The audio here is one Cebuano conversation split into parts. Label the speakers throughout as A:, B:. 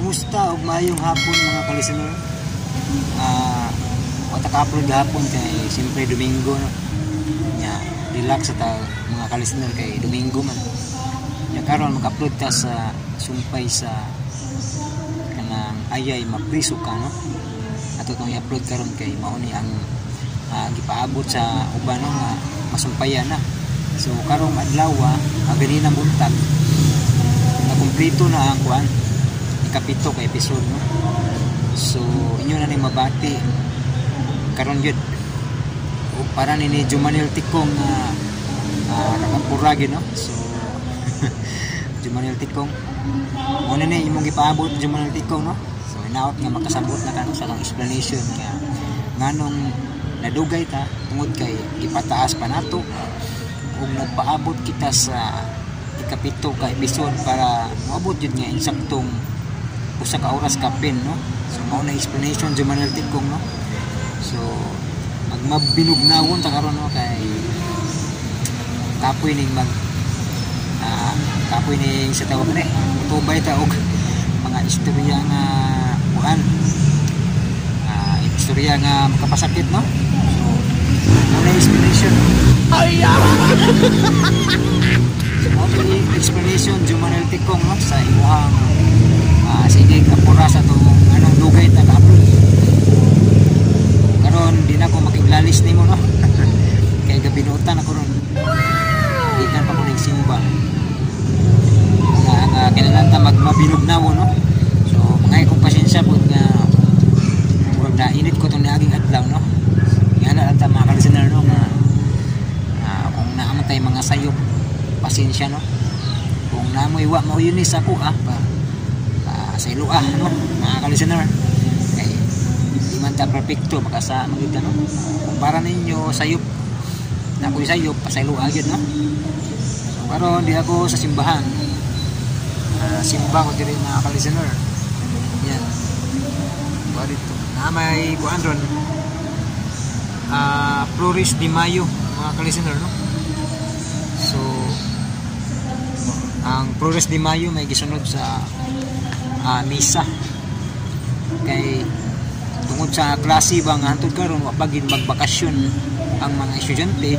A: Kumusta og maayong hapon, mga ka-listener. Wa ta ka-upload gahapon kay siyempre Domingo, no. Nya relax sa ta, mga ka-listener, kay Domingo man. Nya karon mag-upload ta sa sumpay sa kanang Ayay Mapriso Ka, no. Ato tong i-upload karon kay mao ni ang gipaabot sa uban, no, nga masumpayan na. So karong adlaw, ganina buntag, nakumpleto na ang kuan, ikapito ka episode, no. So inyo na ning mabati karon gyud. O para ni Jumanel Tikong nga kakapura gyud, no. So Jumanel Tikong, mo na ni imong gipaabot, Jumanel Tikong, no. So inaot nga makasabot na ka sa akong explanation nga nganong nadugay ta, tungod kay gipataas pa nato ug nagpaabot kita sa ikapito ka episode para moabot jud nga insaktong 1 ka oras kapin, no. So mao na explanation, Jumanel Tikong, no. So magmabinugnawon ta karon, no, kay kapoy ning mag kapoy ning sa tawag ni tubay ta og mga istorya nga kuan, istorya nga makapasakit, no. So mao na explanation. So mao na explanation, Jumanel Tikong, no, sa imuhang sige kapura sa tong anong dugay ta ka-upload karon. Di na ko makiglalis nimo, no, kay gabinutan ako ron, gikan pa ko ning simba nga nga kinahanglan ta magmabinugnawon, no. So mga kong pasensya pud nga murag nainit ko tong niaging adlaw, no. Nga na lang ta, mga ka-listener, no, nga kung naa man tay mga sayop, pasensya, no. Kung namoy wa mauyonis ako pa, pa sa iloa, no, mga ka-listener, kay di man ta perfecto, makasa man gyud ta, no. Kung para ninyo sayop na ako'y sayop, pasayloa gyud, no. So karon di ako sa simbahan, simba ko diri, mga ka-listener. Yan ba dito na may kuan ron, Flores de Mayo, mga ka-listener, no. So ang Flores de Mayo may gisunod sa misa kay tungod sa klase ba nga hantod karon wa pa gid magbakasyon ang mga estudyante.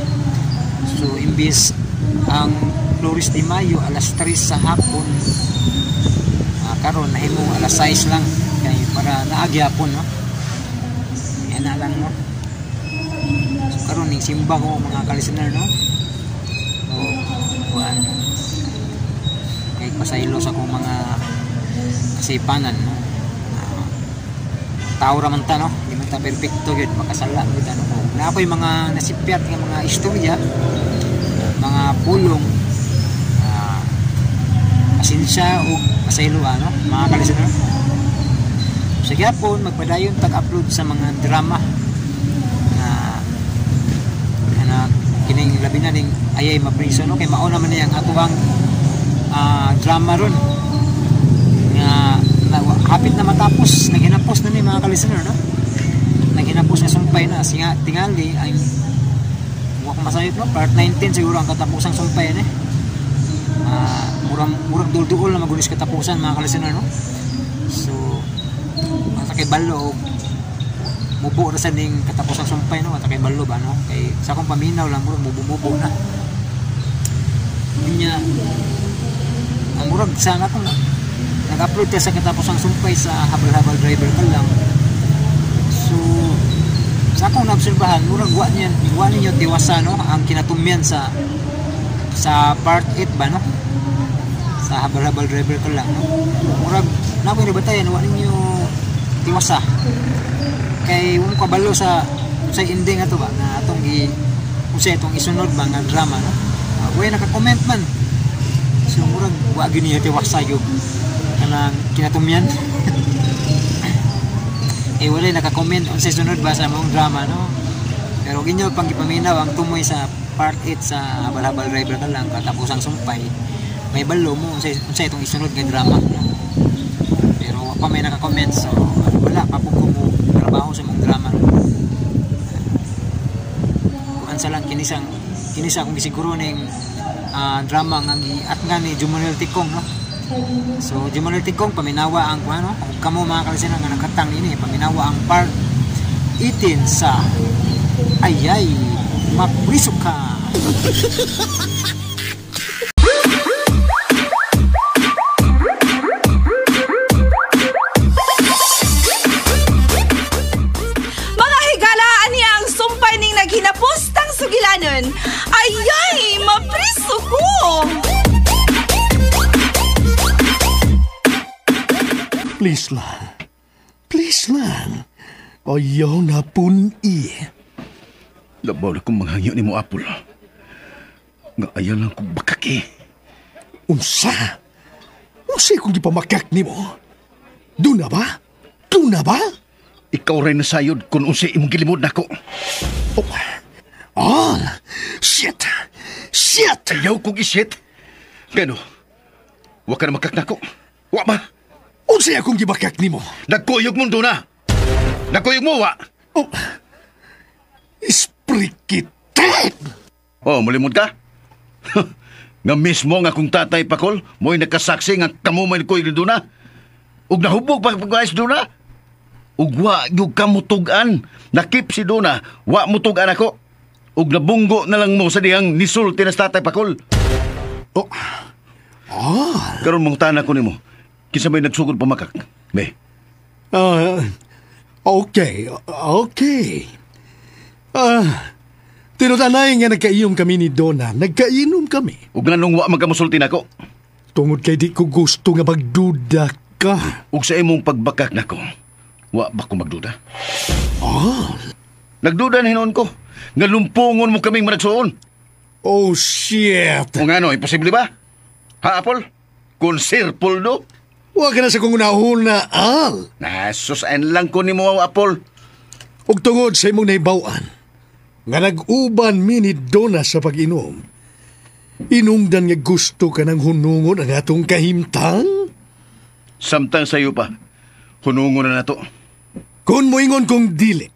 A: So imbis ang Flores de Mayo alas 3 sa hapon, karon nahimong alas 6 lang kay para naagyapon, no. Yan na lang, no. So karon ning simba ko, mga ka-listener, no. So kuan kay pasaylo sa akong mga kasipanan, no. Tao ra man ta, no, di man ta perfecto gyud, makasala gyud ta, no. Kung naa ko'y mga nasipyat nga mga istorya, mga pulong, pasensya ug pasaylo, no, mga ka-listener. Sa gyapon magpadayon tag-upload sa mga drama na na kining labi na ning Ayay Mapriso, no, kay mao naman niya ang atuang drama ron nga na, hapit na matapos, naghinapos na ni, mga ka-listener, no. Naghinapos na sumpay na singa tingali ay wa ko masayop, no, part 19 siguro ang katapusang sumpay ni. Murag murag dulduol na magulis katapusan, mga ka-listener, no. So asa kay balo mubo ra sa ning katapusang sumpay, no, asa kay balo ba, no, kay sa akong paminaw lang murag mubo-mubo na niya. Ang murag sana kung nag-upload ka sa katapusang sumpay sa Habal-Habal Driver Ka Lang. So sa akong naobserbahan, murag wa ninyo tiwasa, no, ang kinatumyan sa part 8 ba, no, sa Habal-Habal Driver Ka Lang, no. Murag na ko nabatayan, wa ninyo tiwasa kay mo kabalo sa ending ato ba nga atong gi unsay itong isunod ba nga drama, no. Way naka-comment man. So murag wa gyud niyo tiwasa yung kanang kinatumyan. Eh, wala naka-comment unsay sunod ba sa mong drama, no. Pero inyo pang gipaminaw ang tumoy sa part 8 sa Habal-Habal Driver Ka Lang, katapusang sumpay, may balo mo unsay unsay itong isunod nga drama, no? Pero wa pa may naka-comment, so wala pa po ko mo trabaho sa mong drama. Kuan sa lang kinisa akong gisiguro ning drama nga giatngan ni Jumanel Tikong, no. So Jimonel Tigong, paminawa ang kuan, no? Ug kamo mga kalisena nga nakatang ini, paminawa ang part 18 sa Ayay Mapriso Ka.
B: Mga higalaan niya ang sumpay ning naghinapustang sugilanon. Ayay, mapriso ko!
C: Please lang. Please lang. Ayaw na pun-i.
D: Labaw na kong manghangyo ni mo, Apple. Nga ayaw lang kong bakaki.
C: Unsa? Unsa kung di pa makak ni mo? Doon na ba? Doon na ba?
D: Ikaw rin nasayod kung unsa imong gilimod nako.
C: Oh. Ah! Shit! Shit!
D: Ayaw kong isit. Gano, wa ka na makak nako. Wa ba?
C: Unsa akong gibakak ni mo?
D: Nagkuyog mo doon na. Nagkuyog mo, wa.
C: Oh. Isprikitet!
D: Oh, mulimod ka? Nga mismo nga kung tatay pakol, mo'y nakasaksi nga kamo may nagkuyog doon na. Ug nahubog pa pag-ayos doon na. Ug wa yung kamutugan. Nakip si Dona, wa mutugan ako. Ug nabunggo na lang mo sa dihang nisulti na sa tatay pakol.
C: Oh. Ah.
D: Karon mong tanan ko nimo. Kinsa may nagsugod pamakak? Be.
C: Okay, okay. Tinutanay nga nagkainom kami ni Donna. Nagkainom kami.
D: Ug nganong wa man ka mosulti nako?
C: Tungod kay di ko gusto nga magduda ka.
D: Ug sa imong pagbakak nako, wa ba ko magduda?
C: Ah.
D: Nagduda na hinuon ko. Nga lumpungon mo kaming managsuon.
C: Oh, shit.
D: Kung ano, imposible ba? Ha, Apple? Kung Sir Poldo?
C: Wa ka na sa kong unahuna, Al.
D: Nasusain lang ko ni mo, Apple.
C: Ug tungod sa imong naibaw-an, nga nag-uban mi ni Donna sa pag-inom, inungdan nga gusto ka ng hunungon ang atong kahimtang?
D: Samtang sayo pa, hunungon na nato.
C: Kung moingon kong dili.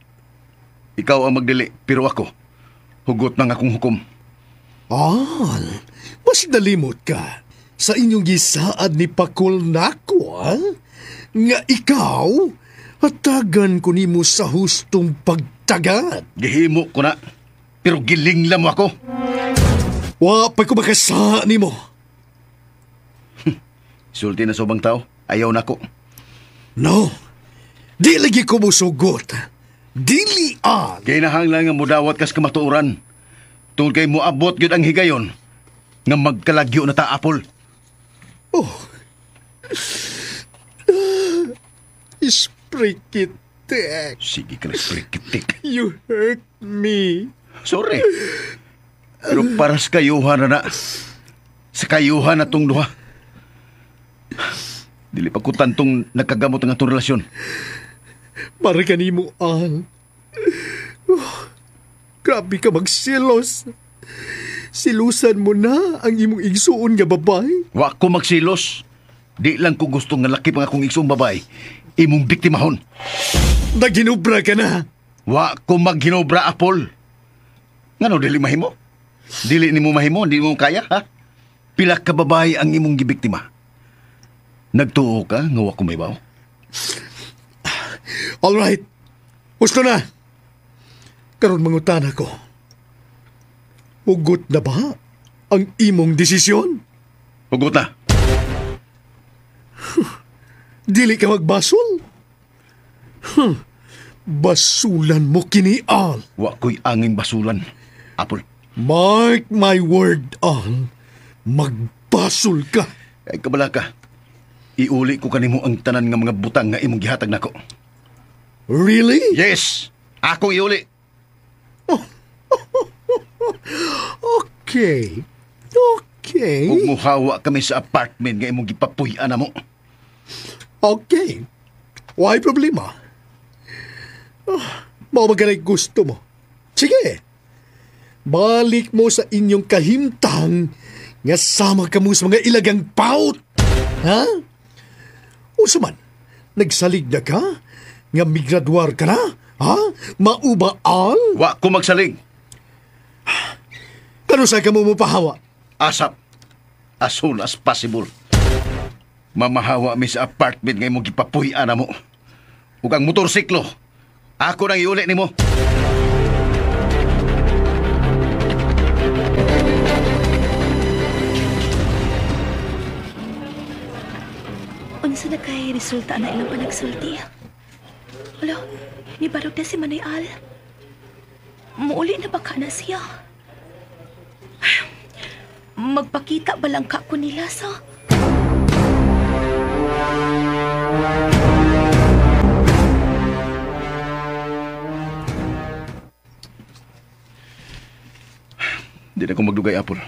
D: Ikaw ang magdili, pero ako, hugot ng akong hukom.
C: Al, mas nalimot ka sa inyong gisaad ni Pakol nako, ha? Nga ikaw, hatagan ko nimo sa hustong pagtagad.
D: Gihimo ko na, pero giling lang mo ako.
C: Wa pa ko makasa nimo.
D: Sulti na sobang tao, ayaw na ko.
C: No, di lagi ko musugot. Dili, Al.
D: Kinahanglan nga mudawat kas kamatuoran. Tungod kay moabot gyud ang higayon nga magkalagyo na ta, Apple.
C: Oh. Isprikitek.
D: Sige ka na, isprikitek.
C: You hurt me.
D: Sorry. Pero para sa kayuhan na na. Sa kayuhan na tong duha. Dili pa ko tantong nagkagamot ang atong relasyon.
C: Para kanimo, Al. Oh, grabe ka magsilos. Silusan mo na ang imong igsuon nga babae.
D: Wa ko magsilos. Di lang ko gusto nga laki pang akong igsuong babae. Imong biktimahon.
C: Naghinubra ka na.
D: Wa ko maghinubra, Apple. Ngano dili mahimo? Dili nimo mahimo, di mo kaya, ha? Pila ka babae ang imong gibiktima. Nagtuo ka nga wa ko mahibaw?
C: All right. Gusto na. Karon mangutana ko. Hugot na ba ang imong desisyon?
D: Hugot na.
C: Dili ka magbasol? Huh. Basulan mo kini, Al.
D: Wa ko'y anging basulan, Apple.
C: Mark my word, Al. Magbasol ka.
D: Ay, kabala ka. Iuli ko kanimo ang tanan nga mga butang nga imong gihatag nako.
C: Really?
D: Yes! Ako iuli.
C: Okay. Okay.
D: Ug muhawa kami sa apartment nga imong gipapuy-an na mo.
C: Okay. Why problema? Oh, mao ba ganay gusto mo? Sige. Balik mo sa inyong kahimtang nga sama ka mo sa mga ilagang paut. Ha? Unsa man? Nagsalig na ka? Nga migraduar ka na? Ha? Mauba al?
D: Wa ko magsalig.
C: Kano sa ka mo mapahawa?
D: Asap. As soon as possible. Mamahawa mi sa apartment nga imong gipapuy-an na mo. Ug ang motorsiklo, ako nang iuli nimo.
E: Unsa na kay resulta na ilang panagsulti? Hala, nibarog na si Manoy Al. Muuli na ba ka na siya? Magpakita ba lang ka ko nila sa...
D: Di na ko magdugay, Apple.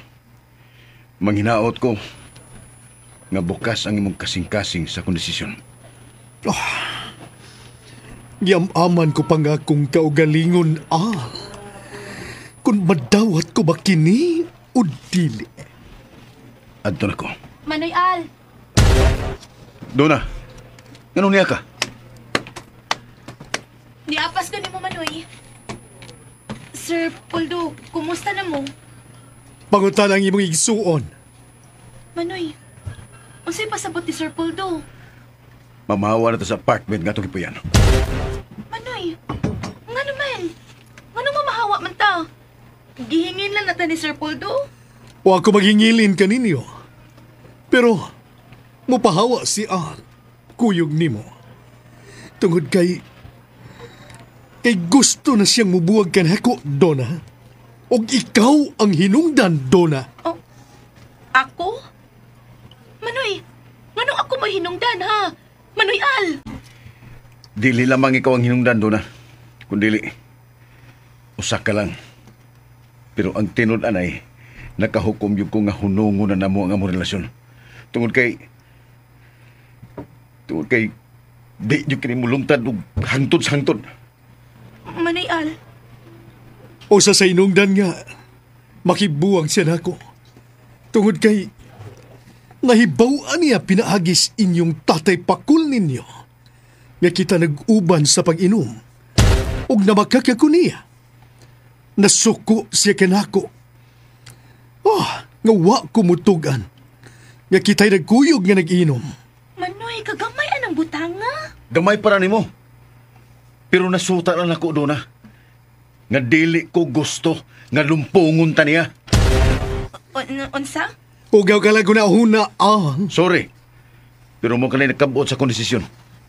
D: Manghinaot ko nga bukas ang imong kasing-kasing sa akong desisyon.
C: Yamaman ko pa nga kung kaugalingon, Al. Kung madawat ko ba kini o dili?
D: Adto na ko.
E: Manoy Al!
D: Dona, nganong niya ka?
E: Niapas ko nimo, Manoy. Sir Poldo, kumusta na mo?
C: Pangutan ang imong igsuon.
E: Manoy, unsay pasabot ni Sir Poldo?
D: Mamahawa na to sa apartment nga itong gipuyan.
E: Manoy, nga naman? Ngano mamahawa man ta? Gihingin lang nata ni Sir Poldo.
C: Wa ko maghingilin kaninyo. Pero, mupahawa si Al. Kuyog nimo. Tungod kay gusto na siyang mubuwag kanako, Donna. Og ikaw ang hinungdan, Donna.
E: Oh, ako? Manoy, nganong ako may hinungdan, ha? Manoy Al!
D: Dili lamang ikaw ang hinungdan, Donna. Kundili, usa ka lang. Pero ang tinud anay, nakahukom yung ko nga hunungo na namo ang among relasyon. Tungod kay, di yung kini mulungtad og hangtod sa hangtod.
E: Manoy Al.
C: O sa hinungdan nga, makibuwag siya nako. Tungod kay, nahibaw-an niya pinaagis inyong tatay pakul ninyo. Nga kita nag-uban sa pag-inom. Og namakak ko niya. Nasuko siya kanako. Oh, nga wa kumutugan. Nga kita'y nagkuyog nga nag-inom.
E: Manoy, kagamay anang butanga.
D: Gamay para nimo. Pero nasuta lang ako, Donna. Nga dili ko gusto nga lumpungon ta niya.
E: Unsa?
C: Ugaw ka lang huna, Al.
D: Sorry. Pero mo kanay nagkabot sa akong desisyon.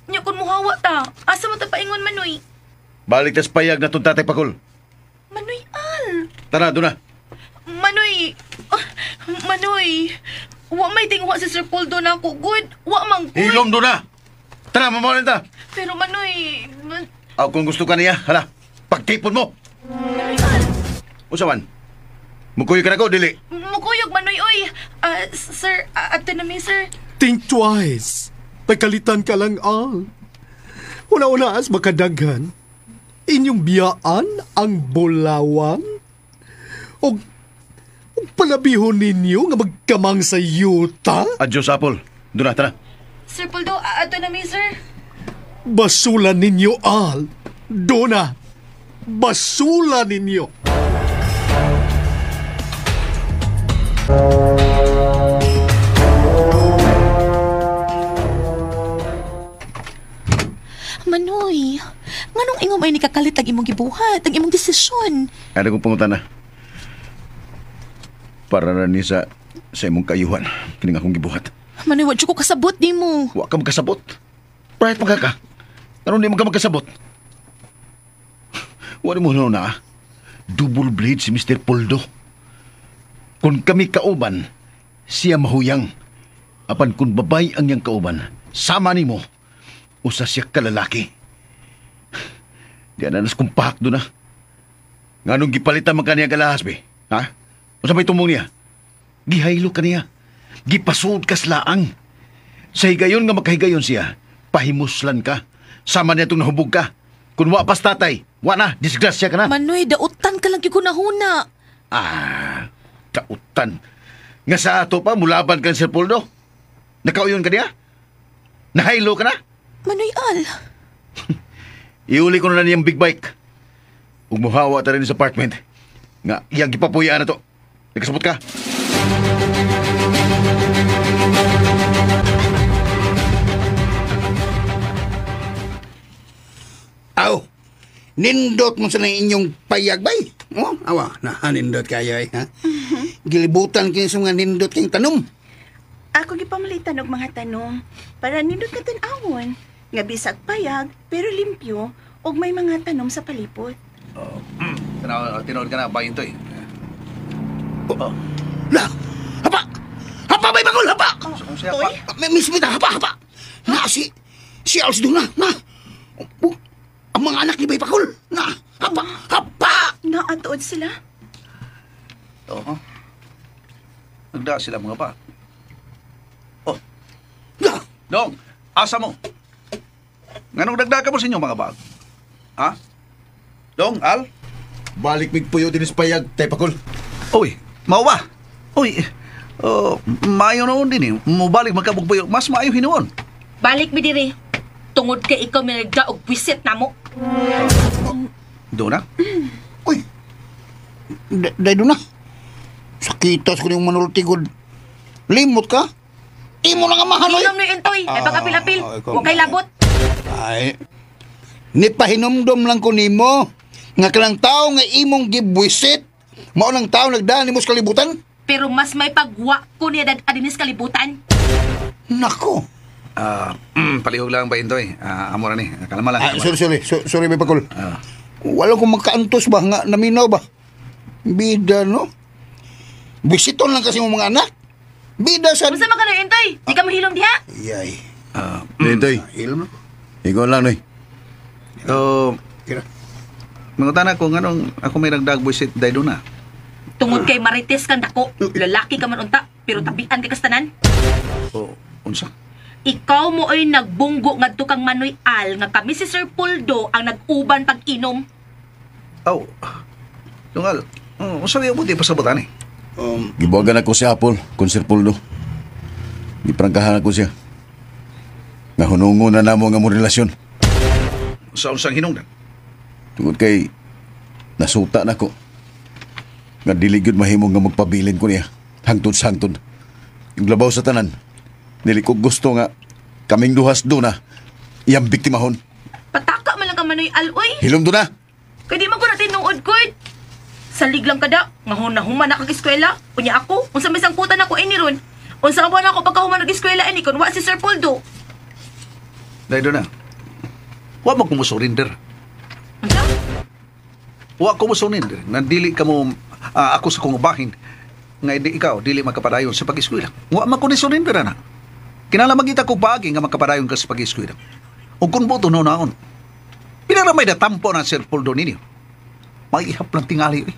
E: Nya kun muhawa ta, asa man ta paingon, Manoy?
D: Balik tas payag na tong tatay pakul.
E: Manoy Al.
D: Tara, Donna.
E: Manoy. Ah, Manoy. Wa may tingwa si Sir Poldo na ako, good. Wa man good.
D: Hilom, Donna. Tara, mamawalan ta.
E: Pero Manoy,
D: Aw, kung gusto ka niya, hala, pagtipon mo.
E: Manoy Al.
D: Usawan, mukuyo ka na ko, dili.
E: Mukuyog, Manoy, oy. Sir, ato na mi, sir.
C: Think twice. Pagkalitan ka lang, Al. Una-una as makadaghan. Inyong biyaan ang bulawan? O palabihon ninyo nga magkamang sa yuta?
D: Adios, Apple. Donna, tara.
E: Sir Poldo, ato na mi, sir.
C: Basula ninyo, Al. Donna, basula ninyo.
E: Manoy, nganong ingom ay nikakalit ang imong gibuhat, ang imong desisyon?
D: Ano kong pangutana? Para na ni sa imong kayuhan, kining akong gibuhat.
E: Manoy, wa jud ko kasabot nimo.
D: Wa ka magkasabot. Pride man ka. Ano di mo ka magkasabot? Wa mo na, double blade si Mr. Poldo. Kung kami kauban, siya mahuyang. Apan kung babay ang iyang kauban, sama nimo, usa siya kalalaki. Di na nas kung pahak doon na. Nganong gipalitan man kaniya galahas, be? Ha? Unsa may tumong niya? Gihaylo kaniya. Gipasud kas laang. Sa higayon nga makahigayon siya, pahimuslan ka. Sama niya itong nahubog ka. Kung wa pas tatay, wa na, disgrasya ka na.
E: Manoy, dautan ka lang gyud kunahuna.
D: Ah, dautan. Nga sa ato pa, mulaban ka ni Sir Poldo. Nakauyon ka niya? Nahaylo ka na?
E: Manoy Al.
D: Iuli ko na niyang big bike. Ug muhawa ta rin sa apartment. Nga, iyang gipapuyaan na to. Nakasabot ka?
F: Nindot mo sa inyong payag bay. Oh, awa, na nindot kayo eh, ha? Gilibutan kini sa mga nindot kayong tanom.
E: Ako gipamalitan og mga tanom para nindot ka tan-awon. Nga bisag payag pero limpyo og may mga tanom sa palibot.
G: Oh, tinood ka na, bayin to eh.
F: Oh. La! Hapa! Hapa bay bagol, hapa!
G: Oh,
F: Miss Mita, hapa, hapa! Na, si Als doon na, na! Oh, ang mga anak ni Bay Pakol! Na! Hapa! Hapa!
E: Naatuod sila?
G: Oo. Nagda sila mga pa. Oh.
F: La!
G: Dong, asa mo? Nganong dagda ka mo sa inyo mga bag? Ha? Dong, Al?
D: Balik migpuyo din sa payag, Tay Pakol.
G: Uy, mao ba? Uy, oh, maayo noon din eh. Mubalik magkabugpuyo, mas maayo hinuon.
H: Balik mi diri. Tungod kay ikaw may nagda og buwisit namo.
G: Doon na?
F: Uy, day doon na. Sakitas ko niyong manultigod. Limot ka? Imo na nga mahal, oy.
H: Inom ni Intoy, ay pagapil-apil. Wa kay labot.
F: Ay, nipahinumdom lang ko nimo nga kanang tao nga imong gibwisit, mao nang tao nagdaan nimo sa kalibutan.
H: Pero mas may pagwa ko niya dad adinis kalibutan.
F: Nako.
G: Palihog lang ba Intoy? Amo ra ni. Kalma lang.
F: Sorry. Sorry, Bay Pakol. Wala kong magkaantos ba? Nga, naminaw ba? Bida, no? Bisiton lang kasi mong mga anak. Bida sa...
H: Unsa man ka na, Intoy? Di ka mahilom diha?
F: Yay.
D: Intoy.
F: Hilom na.
D: Ikaw lang, noy.
G: Kira. Mangutana ko nganong ako may nagdagbuisit dahil doon na.
H: Tungod kay Marites kang dako, lalaki ka man unta, pero tabian kay kastanan.
G: O, unsa?
H: Ikaw mo ay nagbunggo ngadto kang Manoy Al nga kami si Sir Puldo ang nag-uban pag-inom.
G: Aw. Dungal, unsa may buti pasabutan eh?
D: Gibuwagan ako si Apple kung Sir Puldo. Giprangkahan ako siya. Nahunungo na namo nga mo relasyon.
G: Sa unsang hinungdan?
D: Tungod kay nasuta na ko. Nga dili gyud mahimo nga magpabilin ko niya. Hangtod sa hangtod. Yung labaw sa tanan, dili ko gusto nga kaming duhas do na iyang biktimahon.
H: Pataka man lang ka Manoy Al, oy.
D: Hilom do na!
H: Kay di man ko na tinuod, Kurt. Salig lang kada, nga human na kag eskwela. Unya ako, unsa may sangkutan ako ini ron. Unsa man ako pagkahuman nag eskwela ini kun wa si Sir Puldo.
G: Dahil doon na. Wa mo ko mo surrender.
H: Unsa?
G: Wa ko mo surrender. Nandili ka mo ako sa kong ubahin nga hindi ikaw dili makapadayon sa pag-eskwela. Wa man ko ni surrender ana. Kinala magita ko paagi nga makapadayon ka sa pag-eskwela. Ug kun boto no naon. Pila ra may datampo na Sir Puldo ninyo. May ihap lang tingali eh.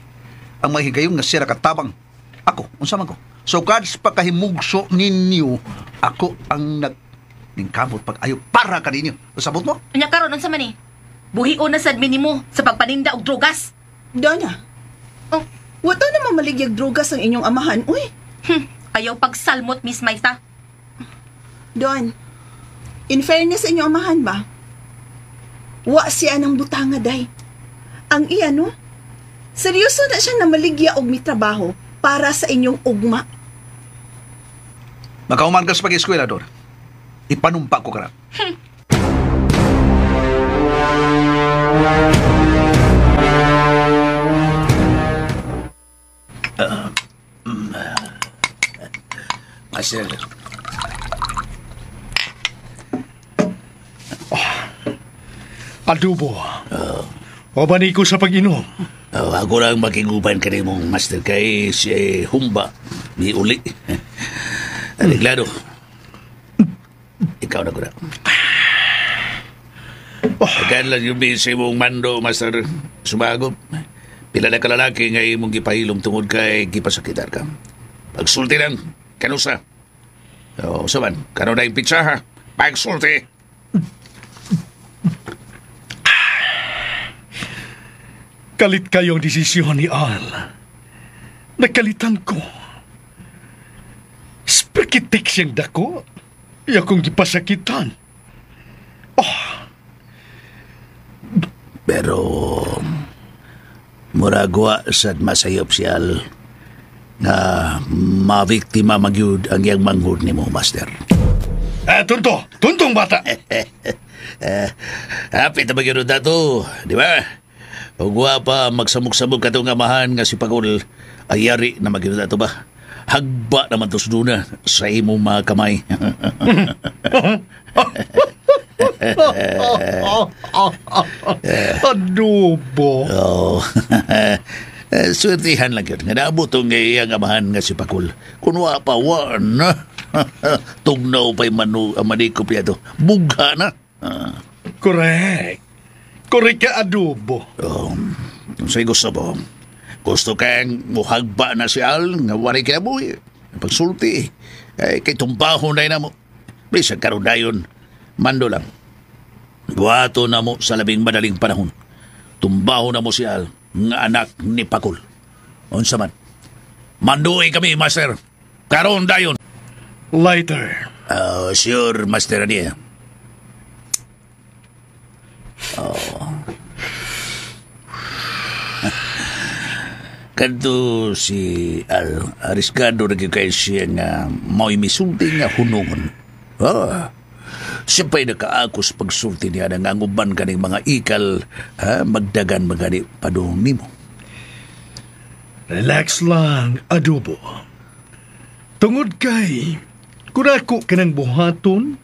G: Ang may higayon nga sira katabang. Ako, unsa man ko? So kads pakahimugso ninyo, ako ang nag ningkamot pag-ayo para kaninyo. Sabot mo?
H: Unya karon unsa man ni? Buhion na sad minimo sa pagpaninda og drogas.
B: Donna.
H: Oh.
B: Wala na mamaligyag drogas ang inyong amahan, uy.
H: Ayaw pagsalmot, Miss Maita.
B: Don, in fairness sa inyong amahan ba? Wa siya ng butanga, day. Ang iya, no? Seryoso na siya na maligya og mitrabaho para sa inyong ugma.
G: Makauman ka sa pag-eskwela, Dor. Ipanumpa ko ka na.
I: Master.
C: Adubo. Obani ko sa pag-inom.
I: Oh, ako lang makiguban ka mong master kay si Humba ni uli. Areglado. Ikaw na ko na. Agad lang yung busy mong mando, master. Sumagot. Pila na kalalaki nga imong gipahilom tungod kay gipasakitar ka. Pagsulti lang, kanusa. O, saban, kano na yung pizza ha? Pagsulti!
C: Kalit kayong desisyon ni Al. Nakalitan ko. Spikitik siyang dako. Iya kong gipasakitan. Oh.
I: Pero muragwa sad masayop si Al na mabiktima magyud ang iyang manghud nimo, Master.
C: Eh, tunto! Tuntong bata!
I: Hapit na magyud dato, di ba? Ug wa pa magsamok-samok katong amahan nga si Pagol ayari na magyud ato ba. Hagba naman to sa sa imong mga kamay.
C: Adobo.
I: Oh. Swertihan lang yun. Nga naabot ang iyang amahan nga si Pakul. Kung wa pa, wa na. Tugnaw pa'y manikop niya to. Bugha na.
C: Correct. Correct ka, adobo.
I: Oh, sa'yo gusto mo. Gusto kang muhagba na si Al nga wari kinabuhi. Pagsulti. Ay, kay tumbahon na mo. Bisa karon dayon. Mando lang. Buhato na mo sa labing madaling panahon. Tumbahon na mo si Al nga anak ni Pakul. Unsa man. Manduay kami, Master. Karon dayon.
C: Lighter.
I: Sure, Master niya. Oh. Kadto si Al, ariskado na kay siya nga mao'y misulti nga hunungon. Oh. Siyempre nakaakos pagsulti niya na nganguban kaning mga ikal, ha, magdagan magani padung nimo.
C: Relax lang, adobo. Tungod kay, kung ako kanang buhaton,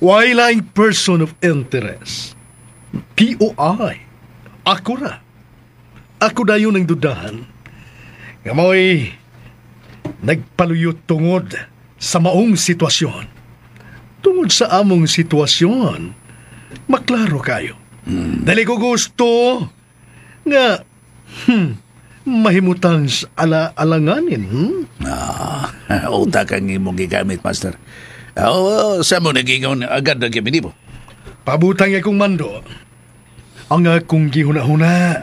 C: why laing person of interest? POI. Ako ra. Ako dayon ang dudahan. Nga mo'y nagpaluyot tungod sa maong sitwasyon. Tungod sa among sitwasyon, maklaro kayo. Dali ko gusto nga mahimutang ala-alanganin.
I: Utak ang imong gigamit, Master. Oh, sa mo nagingon agad na gamit mo?
C: Pabutang akong mando. Ang akong gihuna-huna.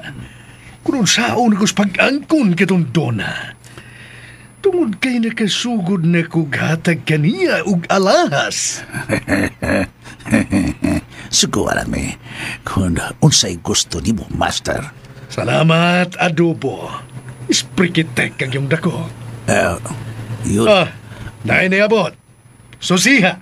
C: Kung saon ko sa pag-angkon kitong dona. Tungod kay nakasugod na kog hatag kaniya og alahas.
I: Suko alam eh, kung unsay gusto nimo, Master.
C: Salamat, adobo. Isprikitek kag yung dako.
I: Yun.
C: Naay niabot. Susiha.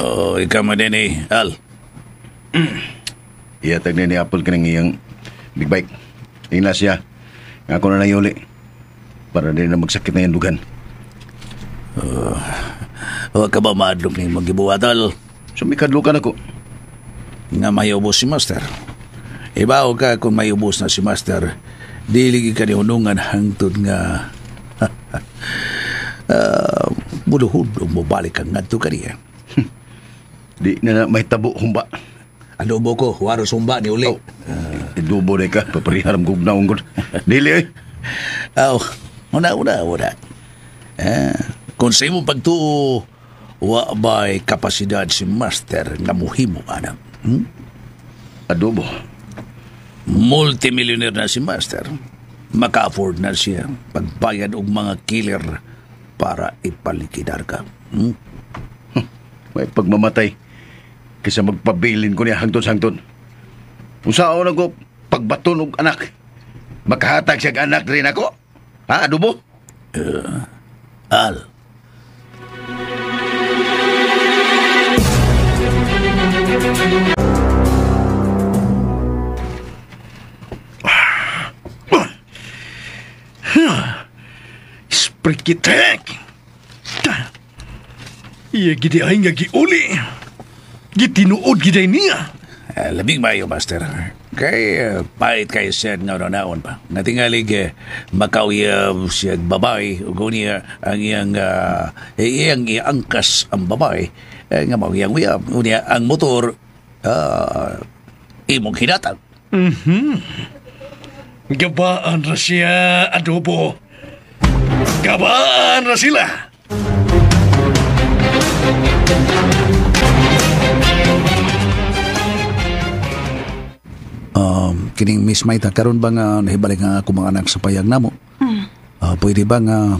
I: Oh, ikaw man din eh, Al.
D: Iatag na ni Apple kanang iyang big bike. Tingnan siya. Nga ako na lang yuli. Para din na magsakit na yung dugan.
I: Huwag ka ba maadlok ni magibuhat, Al?
D: So may kadlukan ako.
I: Nga mayubos si Master. Ibaw ka kung mayubos na si Master. Dili ka ni hunungan hangtod nga muluhod o mubalik ang ngadto kaniya.
D: Di na may tabo humba.
I: Adobo ko, waros humba ni uli.
D: Oh. Idubo na ka, papariharam kong naong ko. Dili eh.
I: Aw, una. Kung sa imong pagtuo, wa ba'y kapasidad si Master nga muhimo, anak?
D: Adobo.
I: Multimillionaire na si Master. Maka-afford na siya pagbayad og mga killer para ipalikidar ka.
D: May pagmamatay. Kaysa magpabilin ko niya hangtod-hangtod. Kung saan ako pagbaton og anak, makahatag siya anak rin ako. Ha, adobo?
I: Al.
C: Sprikitek! Iya gidi ay nga giuli. Gitinuod giday niya.
I: Labing mayo, Master. Kay pahit kayo siya nga naon pa. Natingalig makauyab siya babae. Ug niya ang iyang iyang iangkas ang babae. Nga mauyang uyab. Unya ang motor imong hinatag.
C: Gabaan ra siya, adobo. Gabaan ra sila.
I: Kining Miss Maita, karon ba nga nahibalik nga ako mga anak sa payag namo? Pwede ba nga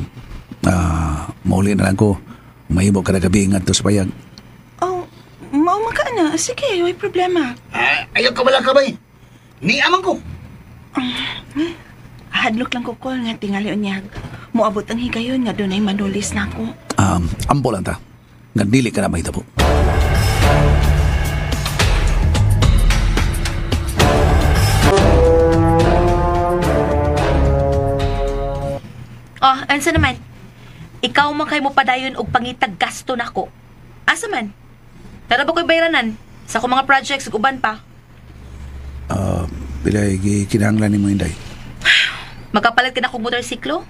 I: mauli na lang ko mahimo kada gabi ngadto sa payag?
B: Oh, mauma ka na. Sige, may problema.
F: Ayaw ka bala kabay. Ni amang ko.
B: Hadlok lang ko call nga tingali unyag. Moabot ang higayon nga dunay manulis na ako.
G: Ampo lang ta. Nga dili ka na mahitabo.
H: Oh, ansa naman? Ikaw man kay mo padayon og pangitag gasto nako. Asa man? Tara ba ko'y bayranan? Sa akong mga projects ug uban pa.
G: Pilay kinahanglan nimo Inday.
H: Makapalit ka na kog motorsiklo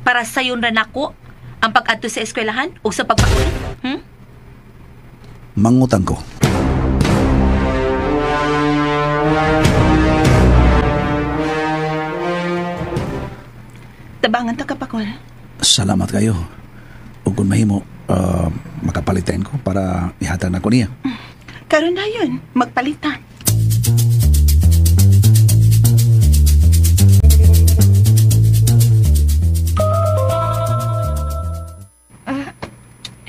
H: para sayon ra nako ang pag-adto sa eskwelahan ug sa pagpauli.
G: Mangutang ko.
B: Tabangan ta ka, Pakol.
G: Salamat kayo. Ug kung mahimo, makapalitan ko para ihatag na ko niya.
B: Karon na yun, magpalitan.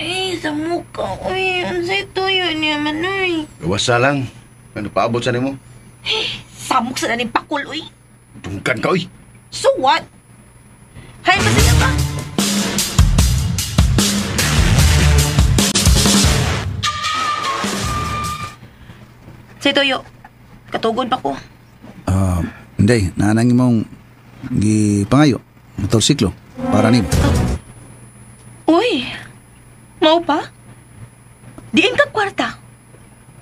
H: Eh, sa mukha. Uy, ang ito yun niya, Manoy.
D: Wasa lang. Ano paabot sa nimo?
H: Samok sa naning pakul, uy.
D: Tungkan ka, uy.
H: So what? Hay, basta ba? Say, Toyo, katugon pa ko.
G: Hindi, naanang imong gipangayo, motorsiklo, para nimo.
H: Uy, mau pa? Diin ka kwarta?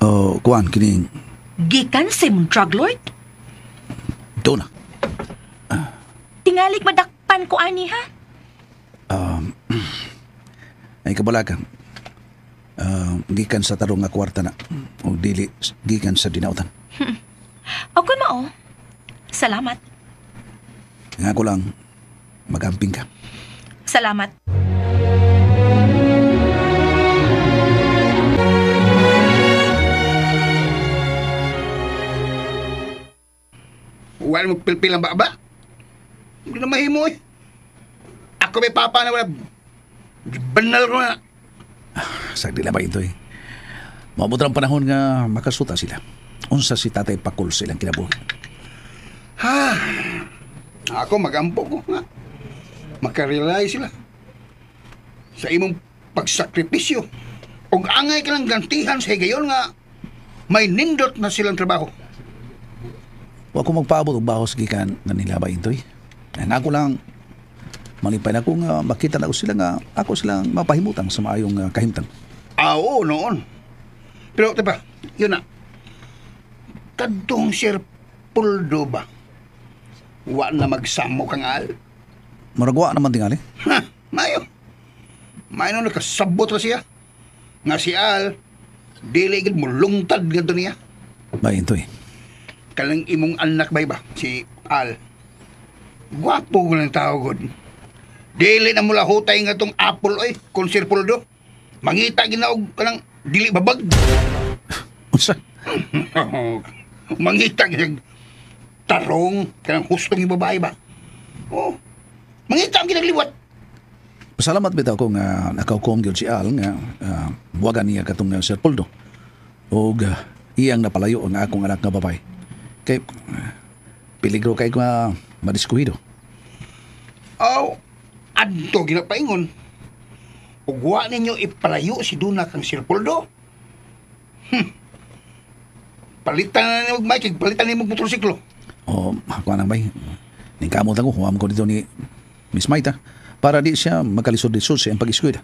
G: Oh, kuan kining
H: Gikan sa imong drug lord?
G: Dona.
H: Tingalik madakpan ko ani, ha?
G: Ay kabala ka. Gikan sa tarong nga kwarta na o dili gikan sa dinautan.
H: Okay mao. Salamat.
G: Nga ko lang magamping ka.
H: Salamat.
F: Wala mo pilpil ang baba. Hindi na mahimo eh. Ako may papa na wala. Banal ko na.
G: Sagdi na ba ito eh. Maabot ang panahon nga makasuta sila. Unsa si Tatay Pakul sa ilang kinabuhi.
F: Ha? Ako magampo ko nga. Makarealize sila. Sa imong pagsakripisyo. Ug angay ka lang gantihan sa higayon nga may nindot na silang trabaho.
G: Wa ko magpaabot og bahos gikan nga nila ba ito eh. Ang ako lang malipay na ko nga makita na ko sila nga ako silang mapahimutang sa maayong kahimtang.
F: Ah, oo, noon. Pero, diba, yun na. Kadtong Sir Puldo ba? Wa na magsamo kang al.
G: Murag wa naman tingali.
F: Ha, mayo. Mayo na nakasabot ra siya. Nga si Al, dili gid mo lungtad ngadto niya.
G: Ba ito eh.
F: Kalang imong anak ba ba? Si Al. Gwapo ko lang tao god. Dili na mula hutay nga tong apple oy, kon Sir Puldo. Mangita ginaog kanang dili babag.
G: Unsa?
F: Mangita ginag tarong kanang hustong yung babae ba. Oh. Mangita ang ginagliwat.
G: Pasalamat bitaw ko nga nakaukom gyud si Al nga buwagan niya katong Sir Puldo. Og iyang napalayo ang akong anak nga babae. Kay peligro kay nga madiskuhido.
F: Aw, adto ginapaingon. Ug wa ninyo ipalayo si Duna kang Sir Puldo. Palitan na nimo og bike, palitan nimo og motorsiklo.
G: O ako nang bay. Ningkamot ako, huwam ko dito ni Miss Maita para di siya makalisod-lisod sa iyang pag-eskwela.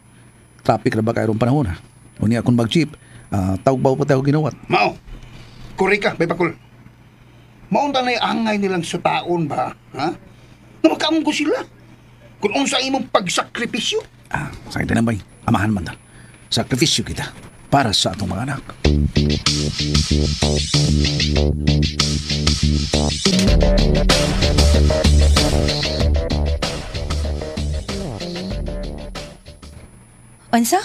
G: Traffic na ba kayong panahon ha? O niya kung mag-jeep, tawag ba pa tayo ginuwat?
F: Mao. Kuri ka, bay pakul. Maunta na angay nilang sutaon ba, ha? Nga makaamong ko sila. Kung unsa imong pagsakripisyo.
G: Ah, sakit na bay. Amahan man ta. Sakripisyo kita para sa atong mga anak.
H: Unsa?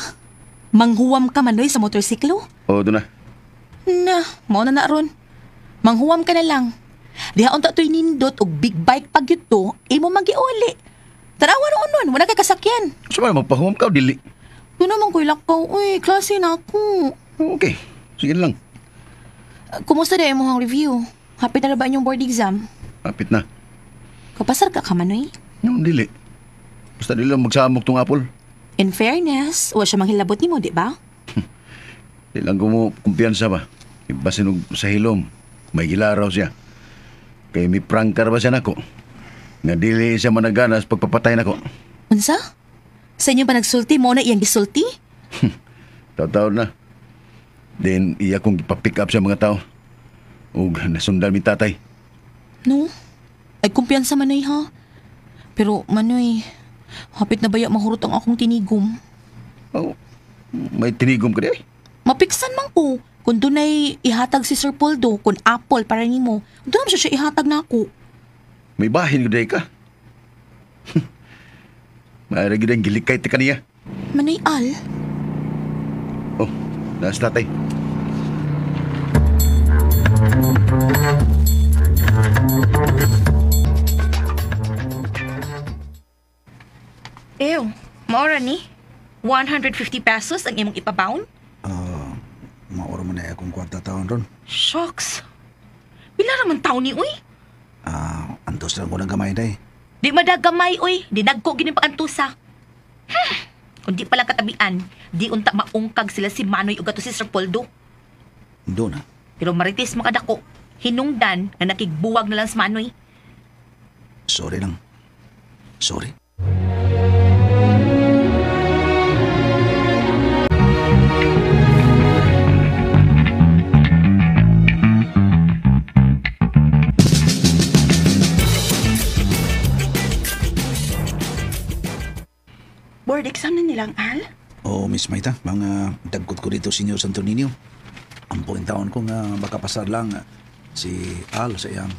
H: Manghuwam ka manoy sa motorsiklo?
D: Oo, doon na.
H: Na, mao na na ron. Manghuwam ka na lang. Diha unta to'y nindot og big bike pag yun to, imo magiuli. Tanawa noon nun, wala kay kasakyan.
D: So, magpahuwam ka o dili?
H: Doon naman ko'y lakaw, uy, klase na ako.
D: Okay, sige lang.
H: Kumusta na imong review? Hapit na ba inyong board exam?
D: Hapit na.
H: Kapasar ka ka, Manoy?
D: Yung dili. Basta dili lang magsamok tong apple.
H: In fairness, wa siya manghilabot nimo, di ba?
D: Di lang ko mo kumpiyansa ba? Basin og sa hilom, may gilaraw siya. Kay mi prangkar ba siya nako? Nga dili siya managanas pagpapatay nako.
H: Unsa? Sa inyo ba nagsulti mo na iyang gisulti?
D: Taw-taw na. Then iya kong ipa-pick up sa mga tao. Ug nasundan mi tatay.
H: No. Ay kumpiyansa Manoy ha. Pero Manoy, hapit na baya mahurot ang akong tinigom.
D: Oh, may tinigom ka di ay.
H: Mapiksan man ko. Kung dunay ihatag si Sir Poldo, kung apple para nimo, doon siya ihatag na ako.
D: May bahin ko ka. Maaari gid ang gilikay ti kaniya.
H: Manoy Al.
D: Oh, naas tatay.
H: Ew, maora ni. 150 pesos ang imong ipabound?
G: Maura mo na akong kwarta taon ron.
H: Shucks. Pila raman taon ni, uy?
G: Antos lang ko ng gamay day.
H: Di madagamay, uy. Di nagko gini pag-antusa. Kung di pala katabian, di unta maungkag sila si Manoy ug ato si Sir Poldo.
G: Doon na.
H: Pero maritis makadako, hinungdan na nakigbuwag na lang si Manoy.
G: Sorry lang. Sorry.
B: Board exam na nilang, Al?
G: Oo, Miss Maita. Mga dagkot ko dito, Senyor Santo Niño. Ang buong taon ko nga makapasar lang si Al sa iyang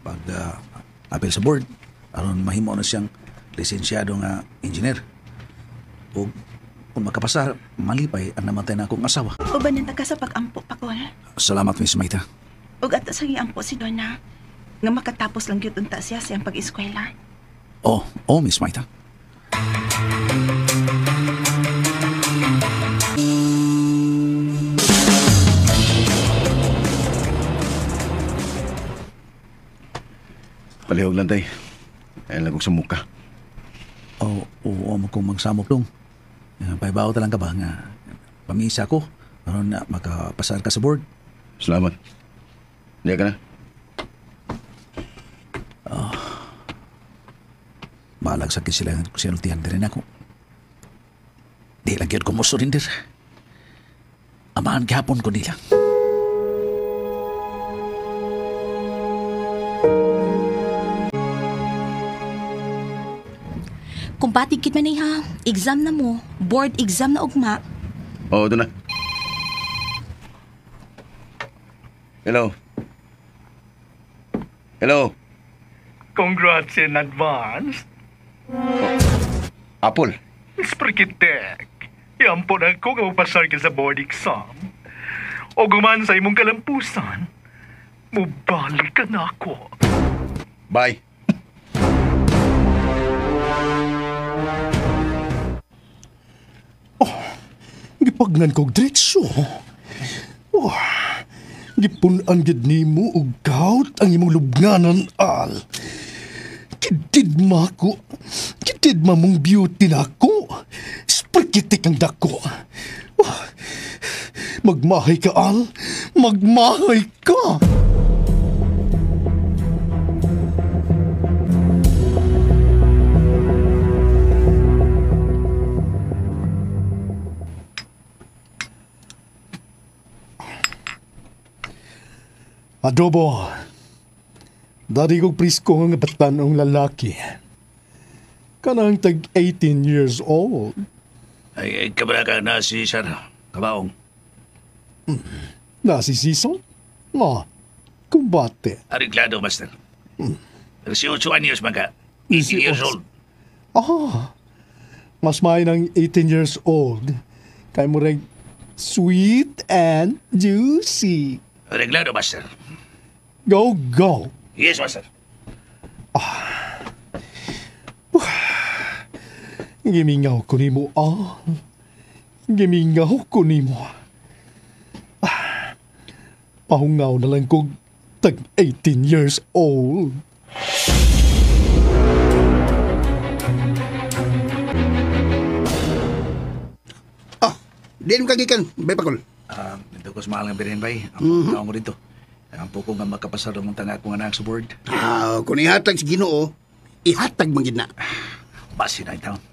G: pag-apel sa board. Aron mahimo na siyang lisensyado nga engineer. O kung makapasar, malipay ang namatay na akong asawa.
B: Uban na ka sa pag-ampo, Pakol.
G: Salamat, Miss Maita.
B: Ug ato sa giampo si Donna nga makatapos lang gyud unta siya sa iyang pag-eskwela.
G: Oh, Miss Maita.
D: Palihog lang tay. Ay lang kong sa muka.
G: Oo, oo mo kong magsamok dong. Paibaw ta lang ka ba nga pamisa ko aron na makapasar ka sa board.
D: Salamat. Diya ka na.
G: Balag sa sila sinultihan din ako. Di lang yun ko mo surrender. Amahan gihapon ko nila.
H: Kung batig kit man ha, exam na mo, board exam na ugma.
D: Oo, doon na. Hello. Hello.
J: Congrats in advance.
D: Oh. Apple.
J: Sprikitek. Iampo na ko nga mapasar ka sa board exam. O guman sa imong kalampusan, mubalik ka na ako.
D: Bye.
C: Oh, gipagnan kog diretso. Oh, gipun-an gid nimo og gout ang imong lubnganan, Al. Kididma ko. Kididma mong beauty na ako. Sprikitik ang dako. Oh, magmahay ka, Al. Magmahay ka. Adobo. Dari kong presko nga batanong lalaki. Kanang tag 18 years old.
I: Ay, kabra ka na si Sir Kabaong.
C: Na si Sison? Ma, kumbate.
I: Ariglado, Master. 18 años man ka. 18 years old.
C: Ah, mas may ng 18 years old. Kay mo rin sweet and juicy.
I: Ariglado, Master.
C: Go, go.
I: Yes, Master.
C: Ah. Gimingaw ko nimo, ah. Gimingaw ko nimo. Ah. Pahungaw na lang kog tag 18 years old.
F: Diin ka gikan, bay pakol.
G: Dito ko sa mahal nga birin, bay. Ang mm mo dito. Ang po ko nga makapasar mong tanga akong anak sa board.
F: Kung ihatag sa Ginoo, ihatag man gid na.
G: Basi na itaon.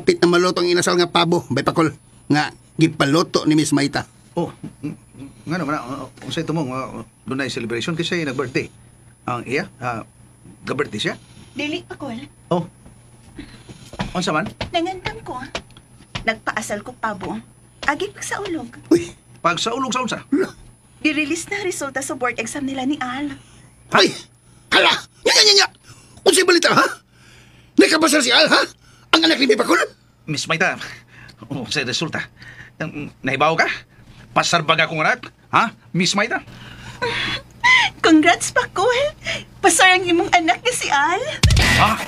F: Hapit na maluto ang inasal nga pabo, bay pakol. Nga gipaluto ni Miss Maita.
G: Oh, nga naman, unsay tumong, dunay celebration kasi nag-birthday. Ang iya, ga-birthday siya?
B: Dili, Pakol.
G: Oh. Unsa man?
B: Nangandam ko. Nagpaasal ko pabo. Agi pag sa ulog.
F: Uy,
G: Pag sa ulog sa unsa?
B: Di-release na resulta sa board exam nila ni Al.
F: Ay! Hala! Nya, nya, nya! Unsay balita, ha? Nakapasar si Al, ha? Ang anak ni Bay Pakol?
G: Miss Maita, unsay resulta? Nahibaw ka? Pasar ba akong anak? Ha? Miss Maita?
B: Congrats, Pakol! Pasar ang imong anak na si Al.
G: Ha?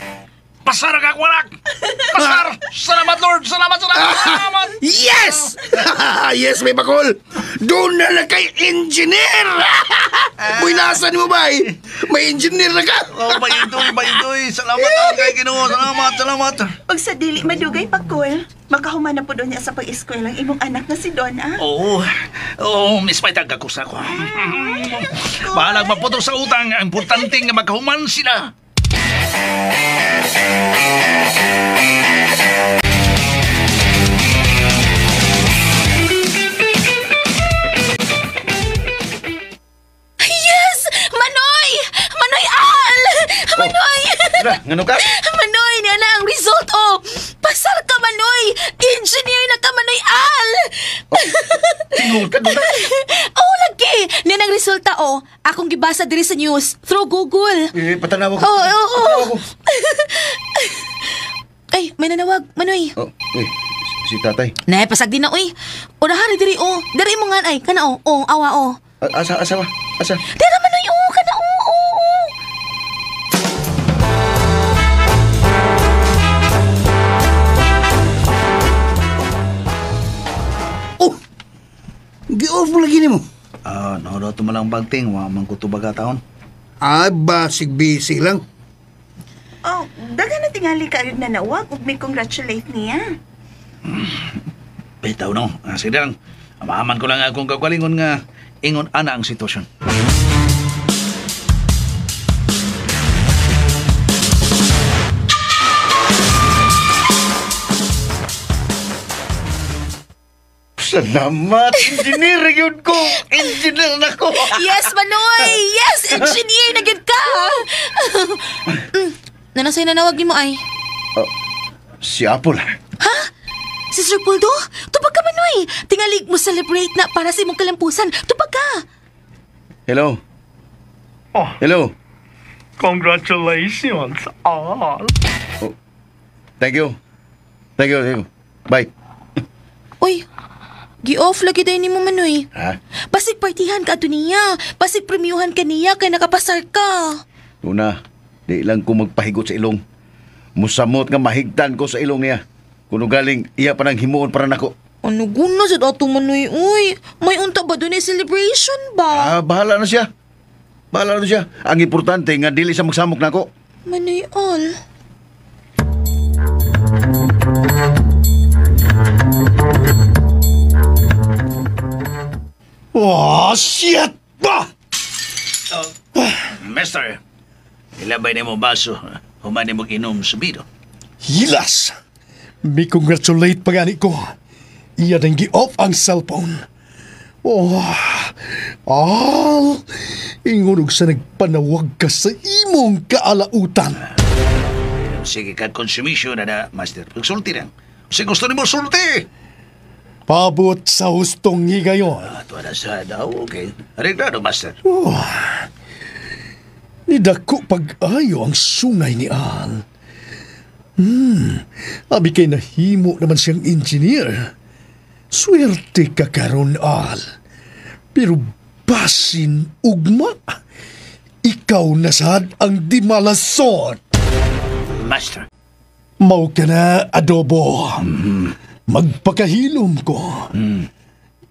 G: Pasar ang akong anak! Pasar! Salamat, Lord! Salamat, salamat, salamat!
F: Yes! Yes, Bay Pakol! Doon na na kay engineer! Buinasan mo, bay! May engineer na ka!
G: Oh, bayudoy, bayudoy! Salamat ako kay Ginoo! Salamat, salamat!
B: Pag sa dili madugay, Pakol, makahuman na po doon niya sa pag-eskwela ang imong anak na si Donna.
G: Oo, oo, Miss Maita, gakusa ko. Bahalag maputo sa utang, ang importante nga magkahuman sila.
H: Yes! Manoy! Manoy Al! Manoy!
D: Ngano ka?
H: Manoy, niya na ang result, oh! Pasar ka, Manoy! Engineer na ka, Manoy Al!
D: Tingog ka doon.
H: Oh, lagi! Niya ang resulta, oh! Akong gibasa diri sa news through Google.
D: Eh, patanaw ako.
H: Oo, oo, oo.
D: Patanaw ako.
H: Ay, may nanawag, Manoy.
D: Oh, uy, si tatay.
H: Nay, pasag din na, uy. Unahan, diri, oh. Diri mo nga, ay. Kana, oh. Oh, awa, oh.
D: Asa, asa ba? Asa?
H: Dira, Manoy, oh. Kana, oh, oh, oh.
F: Oh! Gi-off mo lagi nimo.
G: No, tumalang bagting, wa man ko tubaga taon.
F: Ah, basig busy lang.
B: Oh, daga na tingali ka rin nanawag ug may congratulate niya.
G: Bitaw, no? Sige lang. Amaman ko lang akong kagalingon nga ingon ana ang sitwasyon.
D: Salamat, engineer yun ko. Engineer na ko.
H: Yes, Manoy! Yes, engineer na gid ka! Nanasay nanawag ni mo ay.
D: Oh, si Apple.
H: Ha? Si Sir Poldo? Tupag ka, Manoy! Tingalig mo celebrate na para sa imong kalampusan. Tupag ka!
D: Hello?
J: Oh.
D: Hello?
J: Congratulations, Al.
D: Oh, thank you. Thank you, thank you. Bye.
H: Uy, gi-off lagi dayon ni mo, Manoy.
D: Ha?
H: Pasig partihan ka ato niya. Pasig premiuhan ka niya kay nakapasar ka.
D: Una, di lang ko magpahigot sa ilong. Musamot nga mahigtan ko sa ilong niya. Kuno galing, iya pa nang himuon para nako.
H: Ano guna sa ato, Manoy? Uy, may unta ba doon celebration ba?
D: Ah, bahala na siya. Bahala na siya. Ang importante nga dili siya magsamok nako.
H: Manoy Al.
C: Oh, shit! Bah!
I: Mister, ilabay na mo baso. Human mo inom sa bino.
C: Hilas! May congratulate pa gani ko. Iya nang gi-off ang cellphone. Oh, Al, ingunog sa nagpanawag ka sa imong kaalautan.
I: Sige ka, konsumisyon na na, Master. Pagsulti lang. Sige, gusto ni mo sulti!
C: Pabot sa hustong higayon.
I: Ato na sa daw, okay. Reglado, Master.
C: Oh, nidako pag-ayo ang sungay ni Al. Abi kay nahimo naman siyang engineer. Swerte ka karon, Al. Pero Basin ugma, ikaw na sad ang di malasot.
I: Master.
C: Mao ka na, adobo. Magpakahilom ko.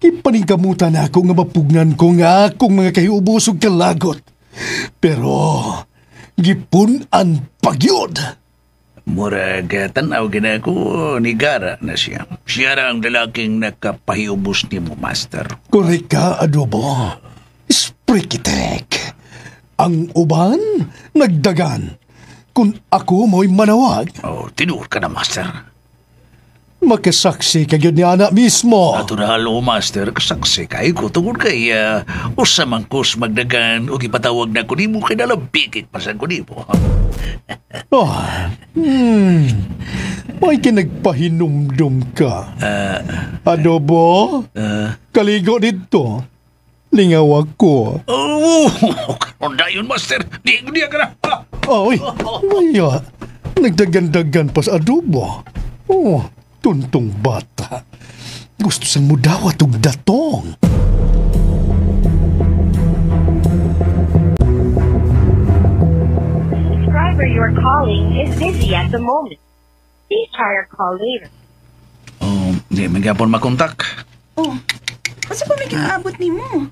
C: Gipaningkamutan ako nga mapugnan ko nga akong mga kahiubos ug kalagot. Pero, gipun-an pagyud.
I: Murag tanaw gina ko, nigara na siya. Siya ra ang lalaking nakapahiubos ni mo, Master.
C: Korek ka, adobo. Sprikitek. Ang uban, nagdagan. Kung ako mo'y manawag.
I: Oh, tinuod ka na, Master.
C: Makasaksi ka gyud ni ana mismo.
I: Natural o, Master, kasaksi kay ko. Tungod kay usa man kos magdagan o ipatawag na ko nimo kay nalabigit pa sa ko nimo.
C: Oh, may kinagpahinumdum ka. Adobo, kaligo dito. Lingaw ako.
I: Oh, karon dayon, Master. Di ko niya ka na.
C: Oy, maya. Nagdagan-dagan pa sa adobo. Oh, tuntong bata. Gusto sang mudawat og datong.
K: The subscriber you are calling is busy at the moment. Please try your call later.
I: Oh, di man gyapon makontak.
B: Oh, unsa pa may kikaabot nimo?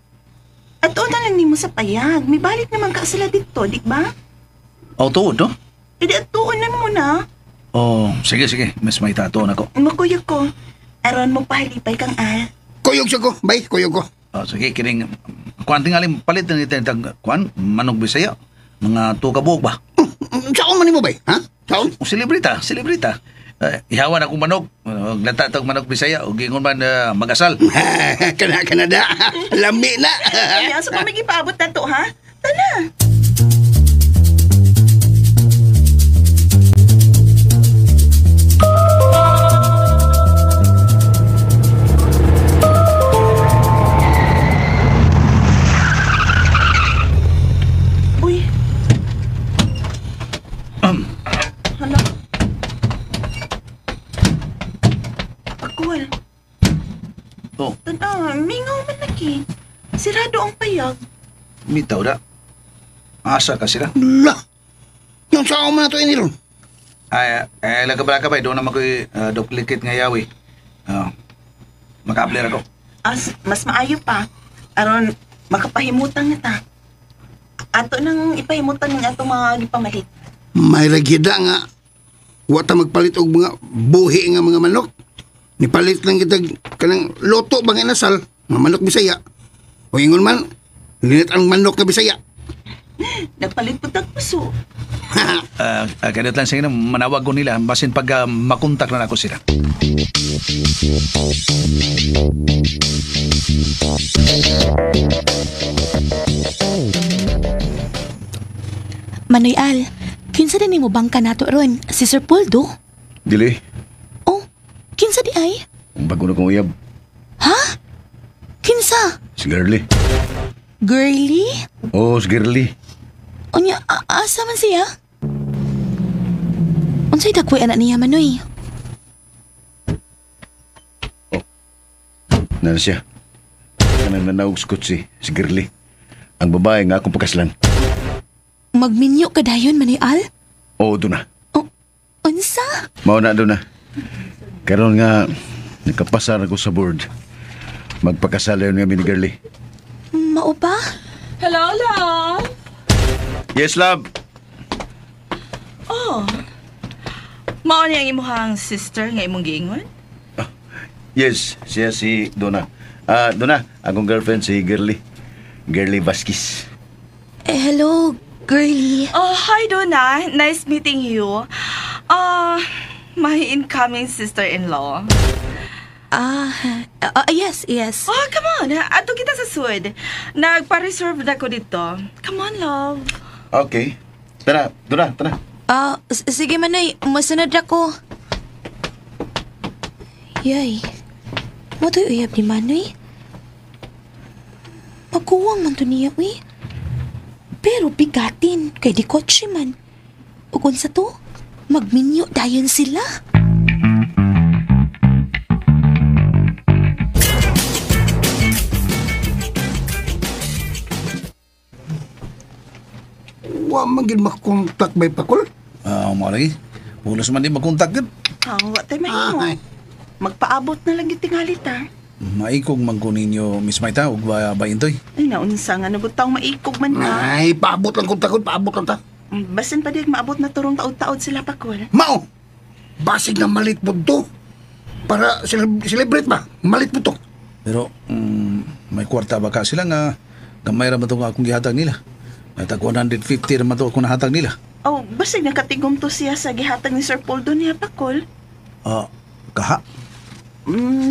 B: Ato na lang nimo sa payag. May balik naman ka sila dito, di ba?
G: Oh, tuod, no?
B: E di atuon na mo na.
G: Oh, sige, sige. Mas may tatuon ako.
B: Makuyog ko. Aron mo pahalipay kang Al.
F: Kuyog siya ko, bay, kuyog ko.
G: Oh, sige, kining kuan tingali palit na nito tag kuan manog Bisaya. Mga tuka buok ba?
F: Saon man nimo bay? Ha? Saon?
G: Oh, selebrita, selebrita. Ihawan akong manog. Glata tag manog Bisaya ug ingon man magasal.
F: Kana Kanada. Lami na.
B: Ay, asa pa may gipaabot na to, ha? Tana. Uy. Hala. Akol.
G: Oh.
B: Tana, mingaw man lagi. Sirado ang payag.
G: Mitaw da. Asa ka sila?
F: La. Nung saan man na to iniron?
G: Ay, ay lagabra ba? Doon naman ko'y duplicate nga yawi. Maka-apply ako.
B: As, mas maayo pa. Aron, makapahimutang na ta. Ato nang ipahimutan ng atong mga gipamalit.
F: May ragida nga. Wa ta magpalit og mga buhi nga mga manok. Nipalit lang kita kanang loto bang inasal, mga manok Bisaya. O ingon man, linit ang manok nga Bisaya.
B: Nagpalit po tag puso.
G: Ganit lang sa inyo, manawag ko nila basin pag makontak na ako sila.
E: Manoy Al, kinsa din nimo bangka nato ron? Si Sir Poldo?
D: Dili.
E: Oh, kinsa di ay?
D: Ang bago na kong uyab.
E: Ha? Kinsa?
D: Si Girly.
E: Girly?
D: Oo, si Girly.
E: Unya, asa man siya? Unsay dagway anak niya, Manoy?
D: Oh. Nana siya. Kanang nanaog sa kutsi, si Girly. Ang babae nga akong pagkaslan.
E: Magminyo ka dayon, Manoy Al?
D: Oo, doon na.
E: Oh, unsa?
D: Mao na doon na. Karon nga, nakapasar ako sa board. Magpakasal yun nga ni Girly.
E: Mao ba?
H: Hello, love.
D: Yes, love.
H: Oh. Mao ni ang imuhang sister nga imong giingon?
D: Yes, siya si Donna. Donna, akong girlfriend si Girly. Girly Vasquez.
E: Eh, hello, Girly.
H: Oh, hi Donna. Nice meeting you. My incoming sister-in-law.
E: Yes, yes.
H: Oh, come on. Ato kita sa sud. Nagpa-reserve na ko dito. Come on, love.
D: Okay. Tara, Donna, tara.
E: Sige Manoy, masunod ako. Yay. Mo to'y uyab ni Manoy. Magkuwang man to niya, uy. Pero bigatin, kay di kotse man. Ug unsa to? Magminyo dayon sila.
F: man gid makontak bay Pakol.
I: Mo lagi. Pulos man di makontak gud.
B: Wa tay mahimo. Magpaabot na lang gitingali ta.
I: Maikog man ko ninyo, Miss Maita, ug ba intoy.
B: Ay, naunsa nga nabutaw maikog man ka.
F: Ay, paabot lang kung takot, paabot lang ta.
B: Basin pa di maabot na turong taod-taod sila Pakol.
F: Mao! Basig na malit po to. Para celebrate ba? Malit po to.
I: Pero may kwarta ba ka sila nga gamay ra man to nga akong gihatag nila. May tag 150 ra man to akong nahatag nila.
B: Oh, basig nakatigom to siya sa gihatag ni Sir Paul doon niya Pakol.
I: Kaha?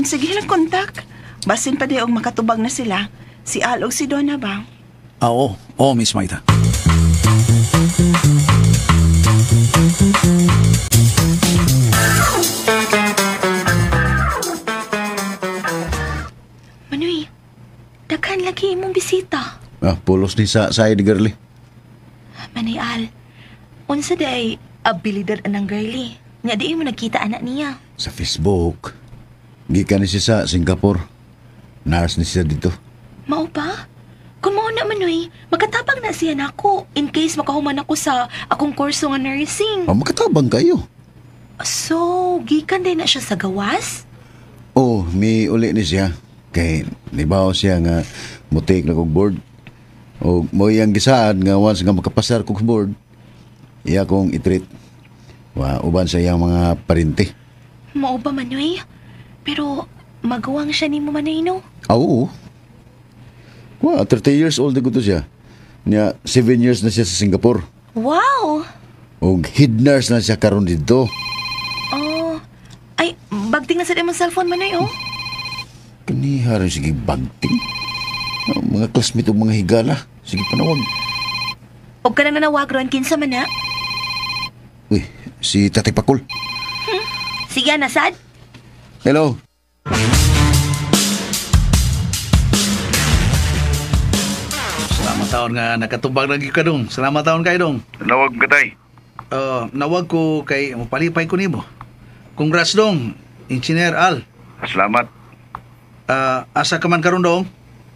B: Sige lang kontak. Basin pa di og makatubag na sila. Si Al og si Donna ba?
I: Oo. Oo, Miss Maita.
E: Manoy, daghan lagi imong bisita.
D: Pulos ni sa side girly.
E: Manoy Al, unsa day abilidad anang girly? Nga di mo nagkita anak niya.
D: Sa Facebook. Gikan ni siya sa Singapore. Nurse ni siya dito.
E: Mao pa? Kung mao na Manoy, makatabang na siya nako in case makahuman ako sa akong kurso nga nursing.
D: Makatabang kayo.
E: So, gikan din na siya sa gawas?
D: Oh, may uli ni siya. Kay nibaw siya nga mutik na kog board. O mo iyang gisaad nga once nga makapasar kog board, iya kong itreat. Wa uban sa iyang mga parente.
E: Mao ba Manoy? Pero magawang siya nimo Manoy no?
D: Oo. Wa 30 years old na to siya. Nya 7 years na siya sa Singapore.
E: Wow.
D: Og head nurse na siya karon didto.
E: Oh. Ay, bagting na sa imong cellphone Manoy oh.
D: Kaniha rin sige bagting. Mga classmate o mga higala. Sige panawag.
E: Og ka na nanawag ron kinsa man na.
D: Uy, si Tatay Pakul.
E: Sige na sad.
D: Hello.
G: Salamat taon nga nakatubag na gyud ka dong. Salamat taon kay dong.
J: Nawag ka tay.
G: Nawag ko kay mopalipay ko nimo. Congrats dong, Engineer Al.
J: Salamat.
G: Asa ka man karon dong?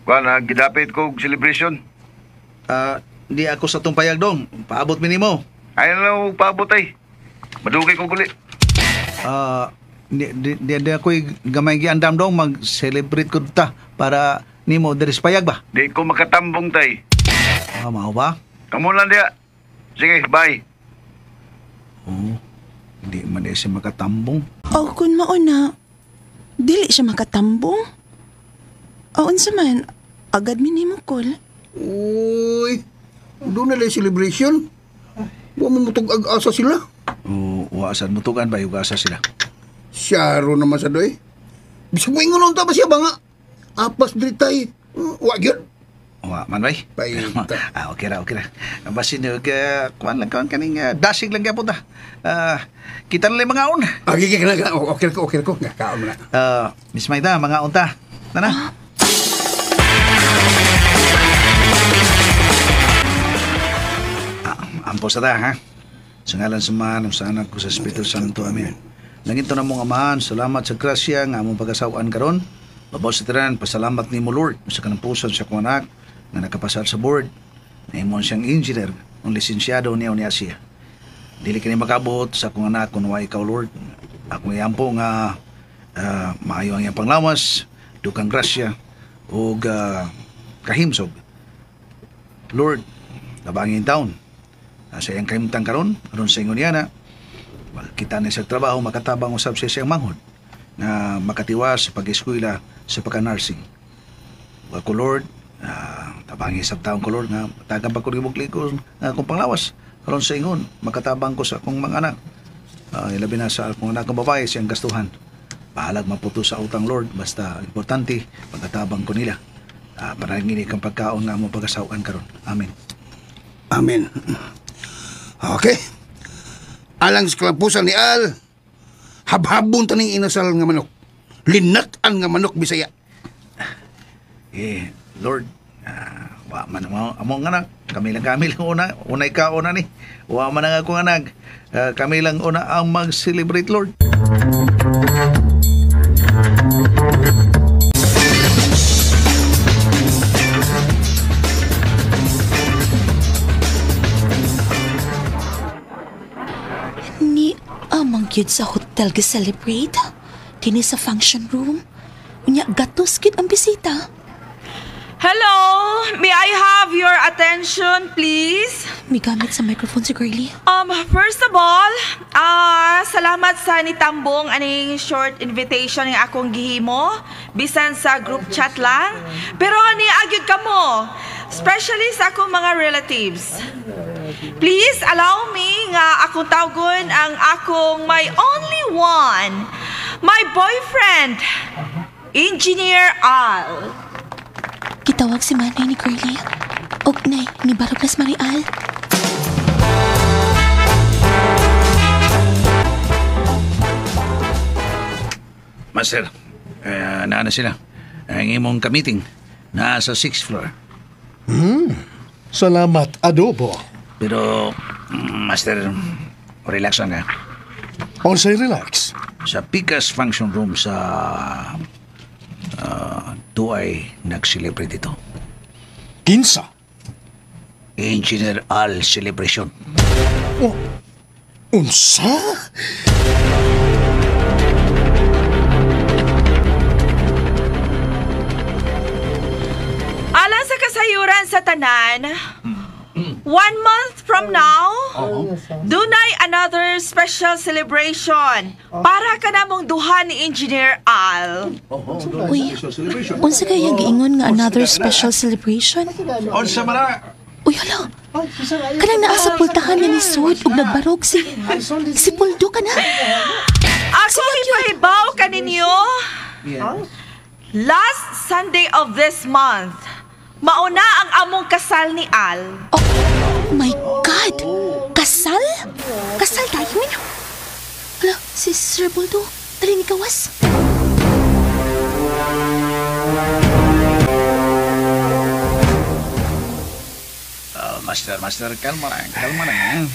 J: Kuan na gidapit ko og celebration.
G: Di ako sa tong payag dong. Paabot mi nimo.
J: Ay na lang paabot ay. Madugay ko guli.
G: Di ako'y gamay giandam dong mag-celebrate ko ta para nimo diri sa payag ba?
J: Di ko makatambong tay.
G: Mao ba?
J: Kamo lang diya. Sige, bye.
G: Oh, hindi man di siya makatambong.
B: O kung mao na, dili siya makatambong. O unsa man, agad mi nimo kol.
F: Uy, doon na lang celebration. Wa mo mutug ag-asa sila.
G: O, waasan mutugan ba yung asa sila?
F: Siyaro naman sa doy. Bisag mo ingon ta ba siya ba nga? Apas dritay. Wa gyud.
G: Wa man bay. Okay ra, okay ra. Basin kuan lang kuan kaning dasig lang gyapon ta. Kita na lang mga on.
F: Okay, okay, okay, okay ko. Nga kaon na.
G: Miss Maida, mga on ta. Tana. Ampo sa ta ha. Sa ngalan sa man, sa anak ko sa Espiritu Santo. Amen. Langit na mong amahan, salamat sa grasya nga among pag-asawaan karon. Babaw sa tiran, pasalamat nimo Lord sa kanampusan sa akong anak nga nakapasar sa board. Nahimon siyang engineer, ang lisensyado niya niya siya. Dili kini makabuot sa akong anak kung wa ikaw Lord. Akong iampo nga maayo ang iyang panglawas, dukang grasya ug kahimsog. Lord, labangin taon. Sa iyang kahimtang karon, aron sa ingon niya na kita ni sa trabaho makatabang usab siya siyang manghod na makatiwas sa pag-eskwela sa pagka-nursing. Ako Lord, tabangi sa taong ko Lord nga tagang pa ko ning akong panglawas aron sa ingon makatabang ko sa akong mga anak. Ilabi na sa akong anak nga babae siyang gastuhan. Bahalag maputo sa utang Lord, basta importante pagkatabang ko nila. Panalangin kang pagkaon nga among pag-asawan karon. Amen.
F: Amen. Okay. Alang sa kalampusan ni Al, habhabon taning inasal nga manok. Linat-an nga manok Bisaya.
G: Eh, Lord, wa man among anak, kami lang una, unay ka una ni. Wa man ang akong anak. Kami lang una ang mag-celebrate, Lord.
E: gyud sa hotel gi-celebrate. Dini sa function room. Unya gatos gyud ang bisita.
L: Hello! May I have your attention, please?
E: May gamit sa microphone si Girlie.
L: First of all, salamat sa nitambong aning short invitation ng akong gihimo bisan sa group chat lang. Pero niagyod ka mo, especially sa akong mga relatives. Please allow me nga akong tawgon ang akong my only one, my boyfriend, Engineer Al.
E: Gitawag si Manay ni Girlie. Og nay, ni barog na si Manay Al.
I: Master, naa na sila. Ang imong ka-meeting, nasa 6th floor.
C: Salamat, Adobo.
I: Pero, Master, relax lang ka.
C: Unsay relax?
I: Sa Pikas Function Room sa tuay nag-celebrate ito.
C: Kinsa?
I: Engineer Al Celebration.
C: Oh, unsa?
L: Alang sa kasayuran sa tanan, 1 month from now, dunay another special celebration para kanamong duha ni Engineer Al.
E: Uy, unsa kaya giingon nga another special celebration?
G: Unsa man na?
E: Uy, hala. Kanang naa sa pultahan nga ni Sud ug nagbarog si Poldo ka na.
L: Ako ipahibaw kaninyo. Last Sunday of this month, mauna ang among kasal ni Al.
E: Oh my God! Kasal? Kasal tayo? Hala, si Sir Poldo, dali ni gawas.
I: Master, kalma lang. Kalma lang.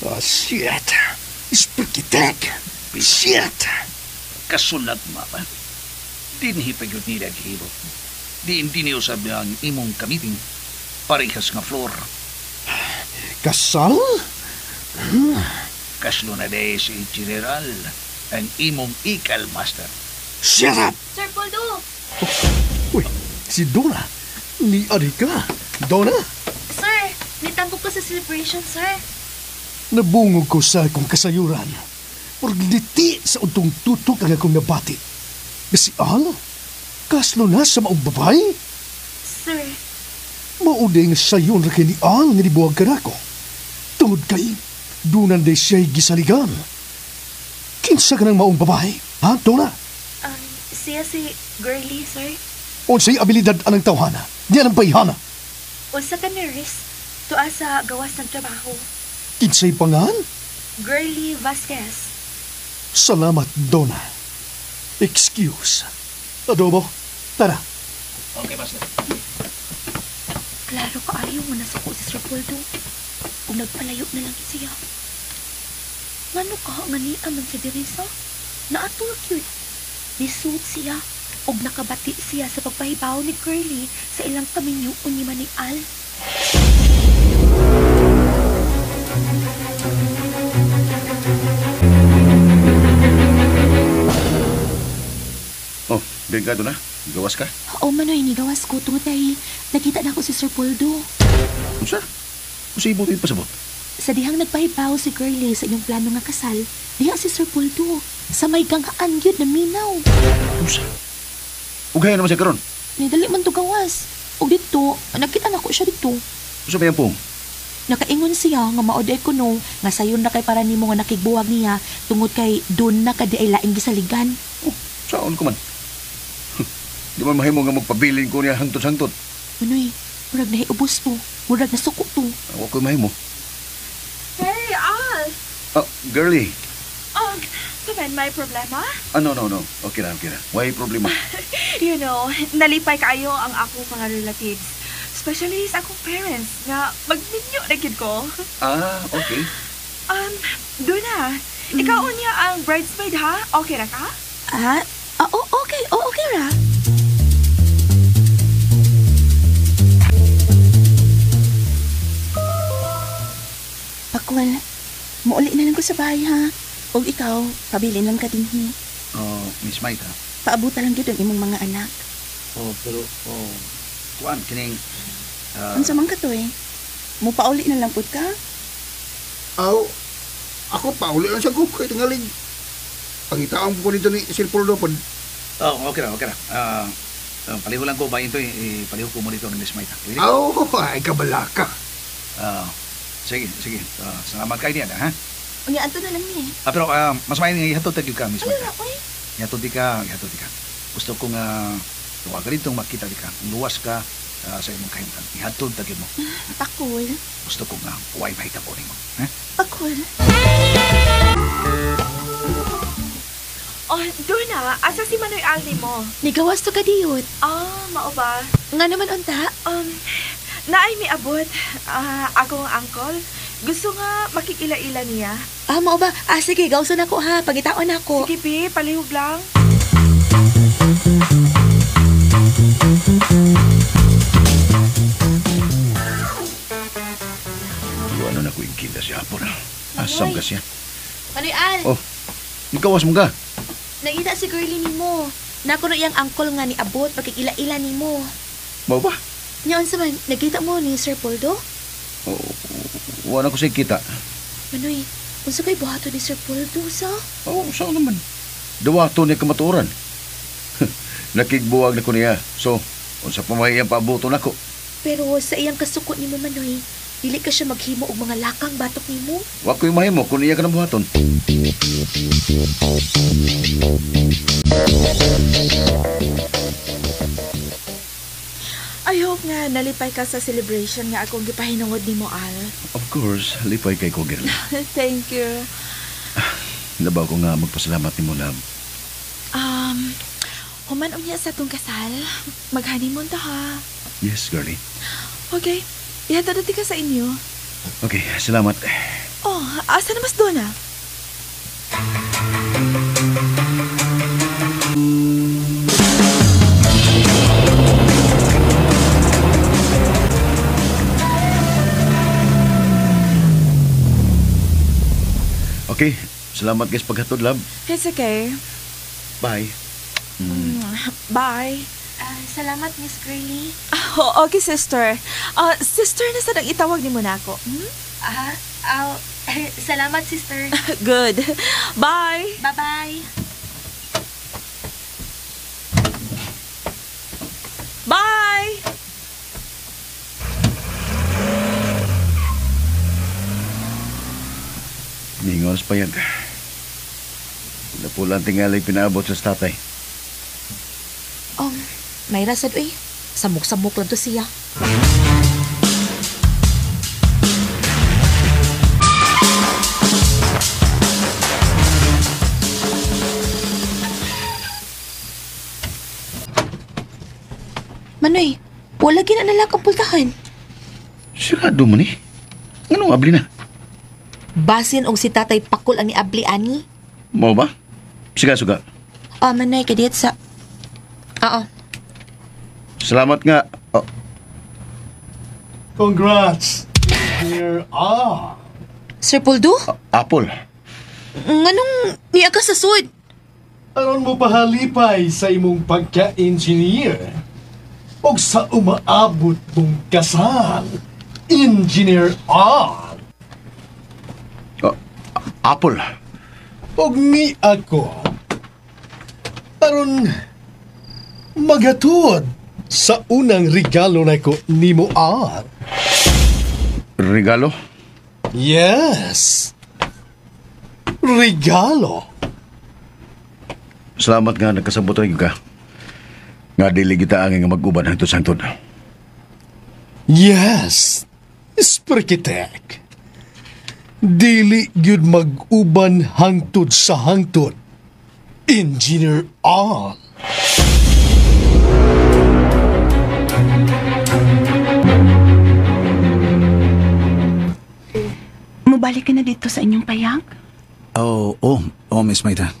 C: Oh, shit. Spaghetti. Shit.
I: Kasulat ma ba? Dinhi pa yun nila gihimo. Diin din usab ang imong kamiting. Parehas nga floor.
C: Kasal?
I: Kaslo na day si General ang imong ikal, Master.
C: Shut up!
H: Sir Poldo!
C: Uy, si Donna. Ni Arika. Donna?
H: Sir, nitambok ko sa celebration, sir.
C: Nabungog ko sa akong kasayuran. Pagditi sa utong tutok ang akong nabati. Si Al? Kaslo na sa maong babae?
H: Sir.
C: Mauday nga sayon ra kay ni Al nga nibuwag ka nako. Tungod kay, dunan day siya'y gisaligan. Kinsa ka ng maong babae? Ha, Donna?
H: Siya si Girlie, sir.
C: Unsay abilidad anang tawhana? Di anang bayhana?
H: Unsa ka nurse, tuwa sa gawas ng trabaho.
C: Kinsay pangan?
H: Girlie Vasquez.
C: Salamat, Donna. Excuse. Adobo, tara.
I: Okay, Master.
E: Klaro kaayo mo nasuko si Sir Poldo. Ug nagpalayo na lang siya. Ngano ka nga niya man si Teresa? Naatol cute. Nisuot siya ug nakabati siya sa pagpahibaw ni Curly sa ilang kaminyo ni Manay Al.
D: Oh, delikado na. Gawas ka?
E: Oo, Manoy, nigawas ko tungod kay nakita na ako si Sir Poldo.
D: Unsa? Unsa ibot yung pasabot?
E: Sa dihang nagpahibaw si Curly sa inyong plano nga kasal, diha si Sir Poldo. Sa may ganghaan yun na minaw.
D: Unsa? Ughayan naman siya karon.
E: Nidali man to gawas. Og dito, nakita na ko siya dito.
D: Unsa ba yan pong?
E: Nakaingon siya nga maoday ko no, nga sayon na kay para nimo nga nakigbuwag niya tungod kay doon na kadi ay laing gisaligan.
D: Oh, saon ko man. Di man mahimo nga magpabilin ko niya hangtod-hangtod.
E: Manoy, murag nahiubos to. Murag nasuko to.
D: Wa ko'y mahimo.
L: Hey, Al!
D: Oh, girlie.
L: So man, may problema?
D: Ah, no. Okay na. Why problema?
L: You know, nalipay kayo ang akong mga relatives. Especially sa akong parents nga magminyo na gid ko.
D: Ah, okay.
L: Duna, ikaw unya ang bridesmaid ha? Okay ra ka?
E: Ah, okay. Oh, okay ra. Pakwal, muuli na lang ko sa bahay ha.
B: Og ikaw, pabilin lang ka dinhi.
G: Oh, Miss Maita.
B: Paabutan lang gyud ang imong mga anak.
G: Oh, pero oh, kuan kining
B: Unsa man ka to eh? Mupauli na lang pud ka?
F: Aw, ako pauli lang sa ko kay tingalig. Pangitaon ko nito ni Sir Poldo pod.
G: Oh, okay ra, okay ra. Paliho lang ko ba ito eh, paliho ko mo dito ni Miss Maita. Pwede?
F: Aw, ay kabala ka.
G: Sige, sige. Salamat kay niya, ha?
B: Unya anto na lang ni.
G: Pero mas may ihatod gyud ka, Miss
B: Ano
G: Maita.
B: na oy?
G: Ihatod di ka, ihatod di ka. Gusto ko nga tuwa ka ditong makita di ka. Luwas ka sa imong kahimtang. Ihatod ta gyud mo.
B: Pakul.
G: Gusto ko nga way mahitabo nimo. Ha?
B: Pakul.
L: Oh, Dona, asa si Manoy Al nimo?
E: Nigawas to ka diyot.
L: Ah, mao ba?
E: Nga naman unta?
L: Naay miabot. Akong uncle. Gusto nga makikila-ila niya.
E: Ah, mao ba? Ah, sige, gawson ako ha. Pagitaon ako.
L: Sige, Pi, palihog lang.
D: Ano na ko ikita siya, Apple. Asam ka siya.
E: Manoy Al,
D: Oh, nikawas mo ka.
E: Nakita si girlie nimo. Nako na iyang uncle nga ni abot pagkikila-ila nimo.
D: Mao ba?
E: Nya unsa man, nagkita mo ni Sir Poldo?
D: Oh, wala ko siya kita.
E: Manoy, unsa kay buhaton ni Sir Poldo sa?
D: Oh, saan naman? Duwato niya kamatuoran. Nakigbuwag na ko niya. So, unsa pa may iyang paabuto nako.
E: Pero sa iyang kasuko nimo Manoy, dili ka siya maghimo og mga lakang batok nimo.
D: Wa ko'y mahimo kung iya ka na buhaton.
L: I hope nga nalipay ka sa celebration nga akong gipahinungod nimo, Al.
D: Of course, lipay kay ko, girl.
L: Thank you.
D: Labaw ko nga magpasalamat nimo, love.
L: Human unya sa tong kasal, mag-honeymoon ta ha.
D: Yes, girlie.
L: Okay, ihatod na ka sa inyo.
D: Okay, salamat.
L: Oh, asa na mas doon ah?
D: Okay, salamat guys paghatod, love.
L: It's okay.
D: Bye.
L: Bye.
E: Salamat, Miss Girlie.
L: Oh, okay, sister. Sister, nasa nang itawag ni mo na ako. Hmm?
E: Salamat, sister.
L: Good. Bye.
E: Bye-bye.
L: Bye!
D: Ningon sa payag. Napulang tingalay pinaabot sa tatay.
E: May rasad, uy. Samok-samok lang to siya. Manoy, wala ginanalak ang pultahan.
D: Sigurado man eh. Anong abli na?
E: Basin og si Tatay Pakul ang niabli ani.
D: Mao ba? Siga, suga.
E: Manoy, kadiyat sa... Oo.
D: Salamat nga. Oh.
C: Congrats! Here are.
E: Sir Poldo?
D: Apple.
E: Nganong niya ka sa sud?
C: Aron mo pahalipay sa imong pagka-engineer o sa umaabot mong kasal, Engineer R.
D: Oh, Apple.
C: Og ni ako, aron magatod sa unang regalo nako nimo R.
D: Regalo?
C: Yes. Regalo.
D: Salamat nga nagkasabot rin ka. Nga dili kita ang nga mag-uban hangtod sa hangtod.
C: Yes. Sprikitek. Dili gyud mag-uban hangtod sa hangtod. Engineer R.
B: Mubalik ka na dito sa inyong payag?
G: Oh, Miss Maita.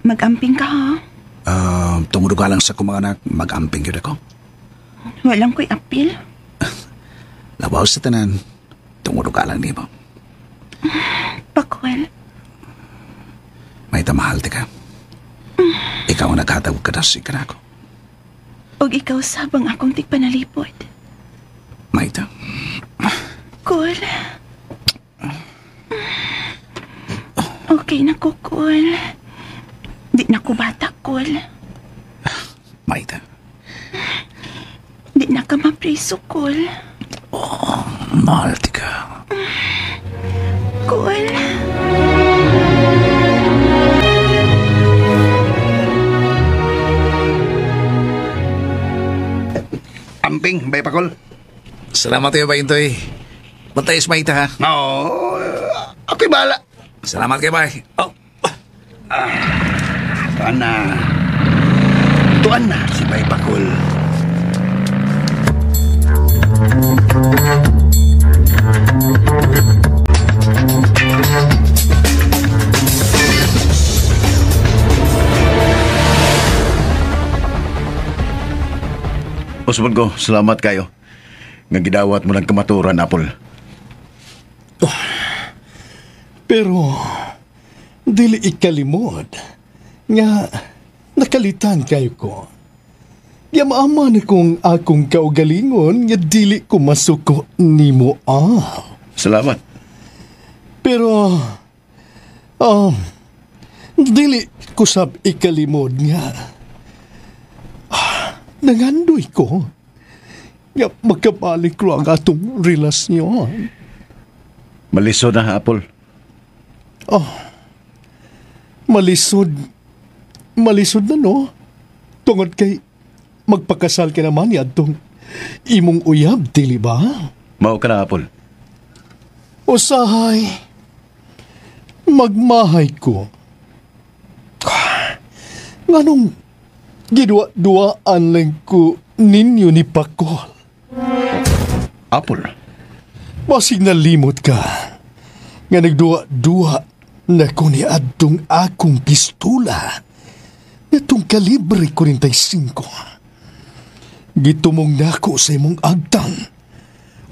B: Mag-amping ka ha?
G: Tungod ka lang sa kong mga anak, mag-amping yun ako.
B: Walang ko'y apil.
G: Labaw sa tanan, tungod ka lang nimo.
B: Pakwel.
I: Maita, mahal ti ka. Ikaw ang naghatag og kadasig kanako.
B: Og ikaw sabang akong tigpanalipod.
I: Maita.
B: Kol. Okay na ko, Kol. Di na ko bata, Kol.
I: Maita.
B: Di na ka mapriso, Kol.
I: Oh, mahal ti ka.
B: Kol.
F: Amping, bay pakol.
I: Salamat kayo, Bay Intoy. Bantay sa Maita, ha?
F: Oo, ako'y bahala.
I: Salamat kayo, Bay. Oh.
F: Tuan na. Tuan na si Bay Pakol.
D: Usbon ko, salamat kayo. Nga gidawat mo ng kamaturan, Apple.
C: Oh, pero, dili ikalimod. Nga, nakalitan kayo ko. Yamaama na kong akong kaugalingon nga dili ko masuko nimo ah.
D: Salamat.
C: Pero, dili ko sab ikalimod nga. Nangandoy ko. Nga magkabalik ko ang atong relasyon.
D: Malisod na, Apple.
C: Oh, malisod. Malisod na, no? Tungod kay magpakasal ka naman yadtong imong uyab, dili ba?
D: Mao ka na, Apple.
C: Usahay, magmahay ko. Nganong gidwa-duaan lang ko ninyo ni Pakol.
D: Apple?
C: Basig nalimot ka nga nagduwa-duwa na ko ni adtong akong pistola natong kalibre 45. Gitumong nako sa imong agtang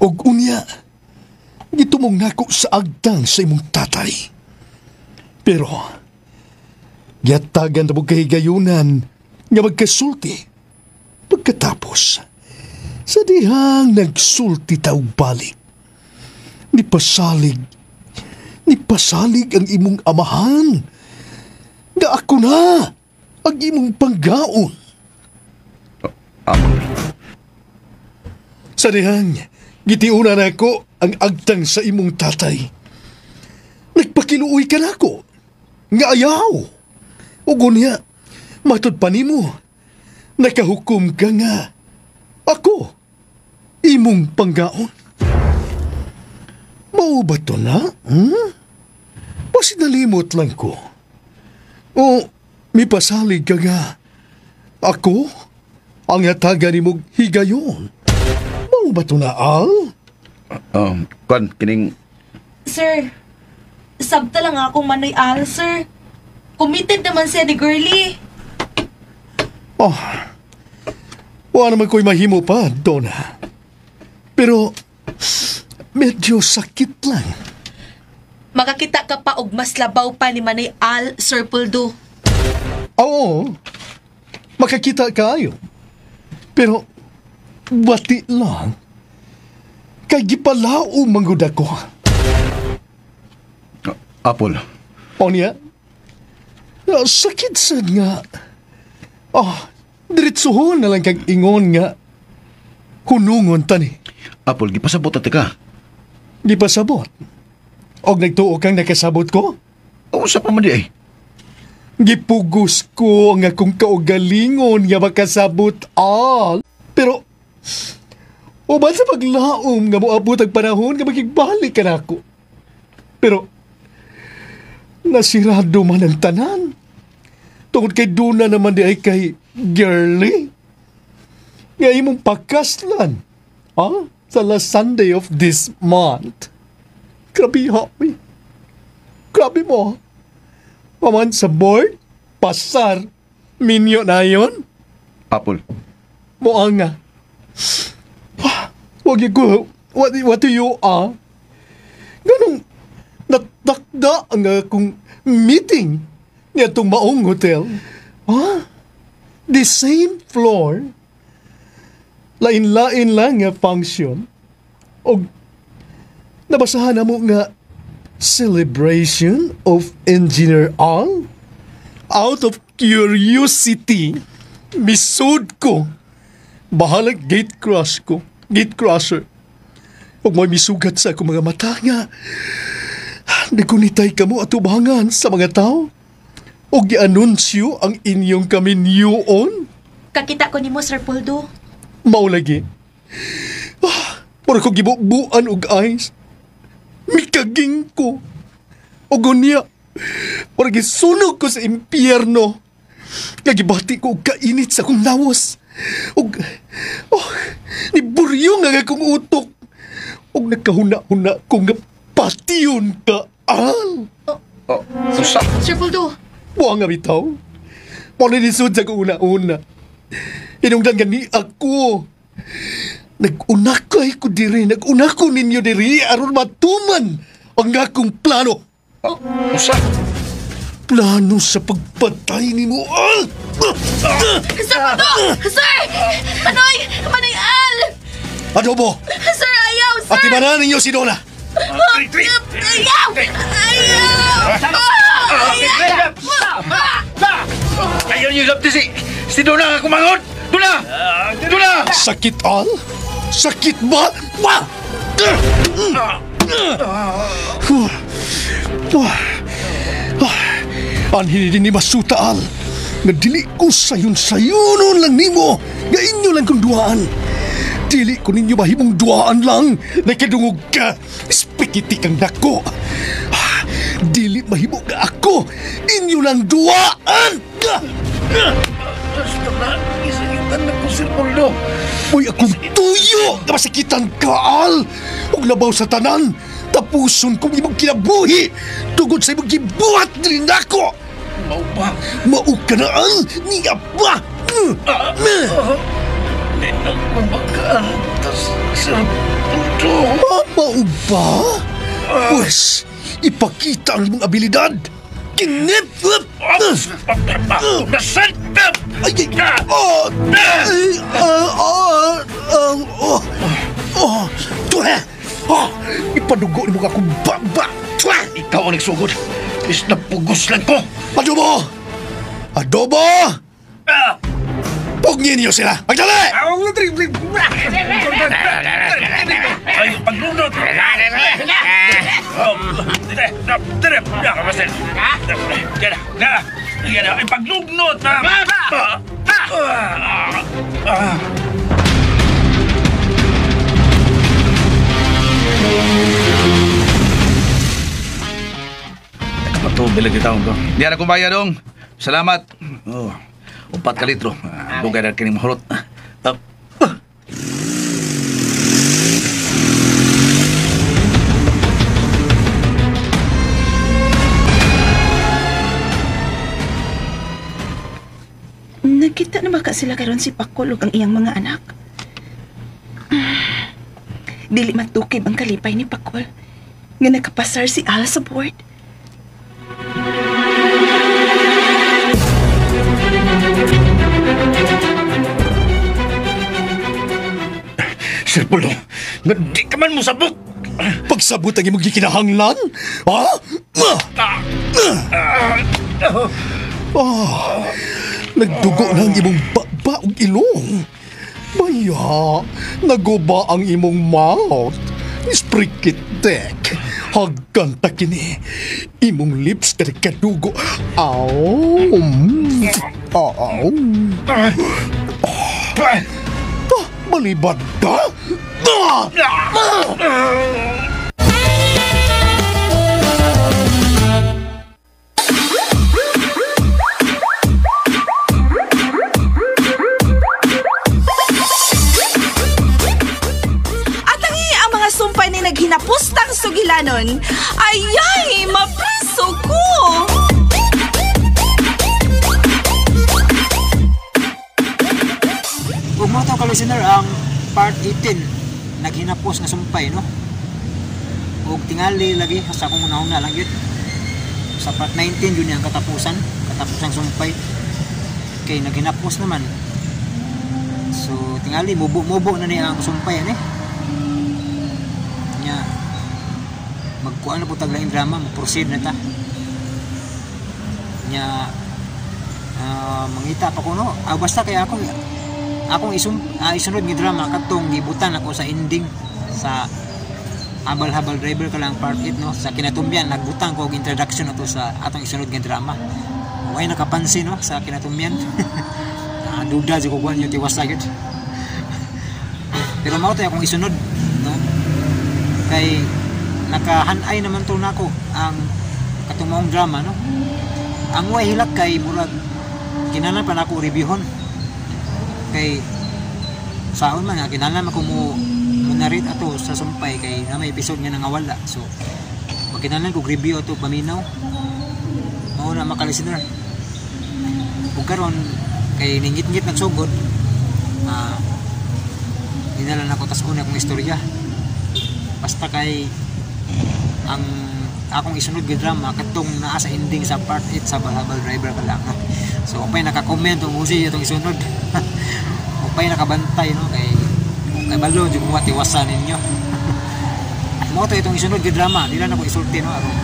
C: og unya gitumong nako sa agtang sa imong tatay. Pero giyatagan na mo kahigayunan nga magkasulti. Pagkatapos, sa dihang nagsulti taog balik, nipasalig ang imong amahan, nga ako na ang imong panggaon.
D: Apple.
C: Sa dihang, gitiunan ako ang agtang sa imong tatay. Nagpakiluoy ka na ako, nga ayaw. Ug unya, matud pa nimo, nakahukom ka nga. Ako, imong panggaon. Mao ba to na? Basta nalimot lang ko. O, mipasalig ka nga. Ako, ang hatagan ni mong higayon. Mao ba to na, Al?
D: Kwan, kining...
H: Sir, sabta lang akong manoy Al, sir. Committed naman siya ni Girlie.
C: Oh, wala naman ko'y mahimo pa, Donna. Pero, medyo sakit lang.
H: Makakita ka pa og mas labaw pa ni Manay Al, Sir Puldo.
C: Oo, makakita kayo. Pero, bati lang. Kay gipalao manggod ako.
D: Apple.
C: O niya? Sakit sad nga. Oh, diretsuhon na lang kag ingon nga. Hunungon tani.
D: Apple, gipasabot at ka.
C: Gipasabot? Og nagtuo kang nakasabot ko?
D: Oo, sa pa man di ay.
C: Gipugos ko ang akong kaugalingon nga makasabot all. Pero, uban sa paglaom nga moabot ang panahon nga makigbalik ka na ako. Pero, nasirado man ang tanan. Tungod kay Duna naman di ay kay Girlie. Nga imong pakaslan. Ah, sa last Sunday of this month. Grabe, happy. Grabe mo. Paman sa board, pasar, minyo na yun.
D: Apple.
C: Moang nga. Wag yung ko, what do you are? Ganong natakda ang akong meeting. Niadtong maong hotel. Ha? The same floor. Lain-lain lang nga function. Og nabasahan na mo nga celebration of Engineer Al. Out of curiosity, misud ko. Bahala gate crush ko. Gate crusher. Huwag mo'y misugat sa akong mga mata nga. Nagunitay ka mo atubangan sa mga tao. O gianunsyo ang inyong kaminyuon.
E: Kakita ko nimo, Sir Poldo.
C: Maulagi. Mura ko gibubuan og ice. Mikaging ko. O gunya. Mura gisunog ko sa impyerno. Nagibati ko og kainit sa akong lawas. Og, oh, niburyo nga akong utok. Og nagkahuna-huna ko nga patiyon ka, Al.
G: Oh, usa.
E: Sir Poldo,
C: Buang nga bitaw. Mao ni sa akong una-una. Inungdan gani ako. Nag-unakay ko diri, nag-una ko ninyo diri aron matuman ang akong plano.
G: Oh, usa.
C: Plano sa pagpatay nimo, Al!
E: Sir Poldo! Sir! Manoy! Manoy Al!
C: Adobo!
E: Sir, ayaw! Sir!
C: At imanan ninyo si Donna!
E: Ayaw! Ayaw! Ayaw!
D: Ayaw niyo sabti si Donna nga kumangot! Donna! Donna!
C: Sakit, Al? Sakit ba? Ba! Anhin din ni masuta, Al. Nga dili ko sayon-sayonon lang nimo. Nga inyo lang kong duhaan. Dili ko ninyo mahimong duhaan lang. Nakadungog ka. Spikiti kang dako. Dili mahimo ka ako. Inyo lang duhaan.
D: Isakitan na ko, Sir Poldo.
C: Uy, akong tuyo! Na masakitan ka, Al! Ug labaw sa tanan, tapuson kong imong kinabuhi tungod sa imong gibuhat diri nako!
D: Mao ba?
C: Mao ka na, Al! Niya pa!
D: Di na ko makaantas, Sir Poldo.
C: Ah, mao ba? Pwes, ipakita ang imong abilidad! Kinip!
D: Nasan?
C: Ay, ay, oh, ay, ah, ah, ah, oh, oh, tuwe! Oh, ipadugo ni mo akong baba! Tuwe!
D: Ikaw ang nagsugod. Is napugos lang ko.
C: Adobo! Adobo! Pugnin niyo sila! Magdali!
I: Ay, paglunod! Ay, paglugnot!
D: Nakapatubil lagi taon ko. Di na kong bayad dong. Salamat. Oh, 4 ka litro. Dugay na kining mahurot.
B: Nagkita na ba ka sila karon si Pakol ug ang iyang mga anak? Dili matukib ang kalipay ni Pakol nga nakapasar si Al sa board.
D: Sir Poldo, nga di ka man mosabot.
C: Pagsabot ang imong gikinahanglan? Ha? Ah, nagdugo na ang imong baba ug ilong. Baya, naguba ang imong mouth. Sprikitek, hagkanta kini. Imong lips ka kadugo. Aw, aw. Ah, balibad ka? Ah!
L: At ang ang mga sumpay ni naghinapustang sugilanon. Ayay, mapriso ko!
A: Ug mo to ka listener ang part 18 naghinapos nga sumpay, no? Ug tingali lagi sa akong unahuna lang yun. Sa part 19 yun ang katapusan. Katapos ang sumpay kay naghinapos naman. So tingali mubo-mubo na niya ang sumpay ani. Nya magkuan na po tag laing drama, mo-proceed na ta. Nya mangita pa ko, no. Basta kay akong akong isunod nga drama katong gibutan ako sa ending sa Habal-Habal Driver Ka Lang part 8, no, sa kinatumyan nagbutang ko og introduction ato sa atong isunod nga drama. Way nakapansin, no, sa kinatumyan. Duda jud ko kuan yung tiwas gyud, pero mao to akong isunod, no, kay nakahanay naman to nako ang katong maong drama, no. Ang way hilak kay murag kinahanglan pa nako reviewhon kay saon man nga kinahanglan man ko mo mo narrate ato sa sumpay kay na may episode nga nangawala. So magkinahanglan ko review ato paminaw. Mao na, mga listener. Ug karon kay ningit-ngit nagsugod, dinala na ko tas una akong istorya. Basta kay ang akong isunod nga drama katong naa sa ending sa part 8 sa Balhabal Driver Ka Lang, no? So upay naka-comment kung usi itong isunod, upay nakabantay, no, kay kay balo jud mo tiwasan ninyo. Mo to itong isunod nga drama, di lang ako isulti, no, aron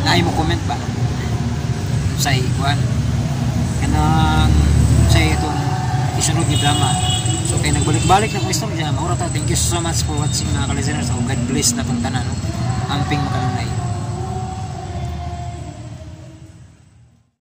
A: naay mo comment ba say kuan kanang say itong isunod nga drama. So kay nagbalik-balik na akong istorya, maura ta. Thank you so much for watching, mga ka-listeners. So God bless na tong tanan, no? Amping makanunay.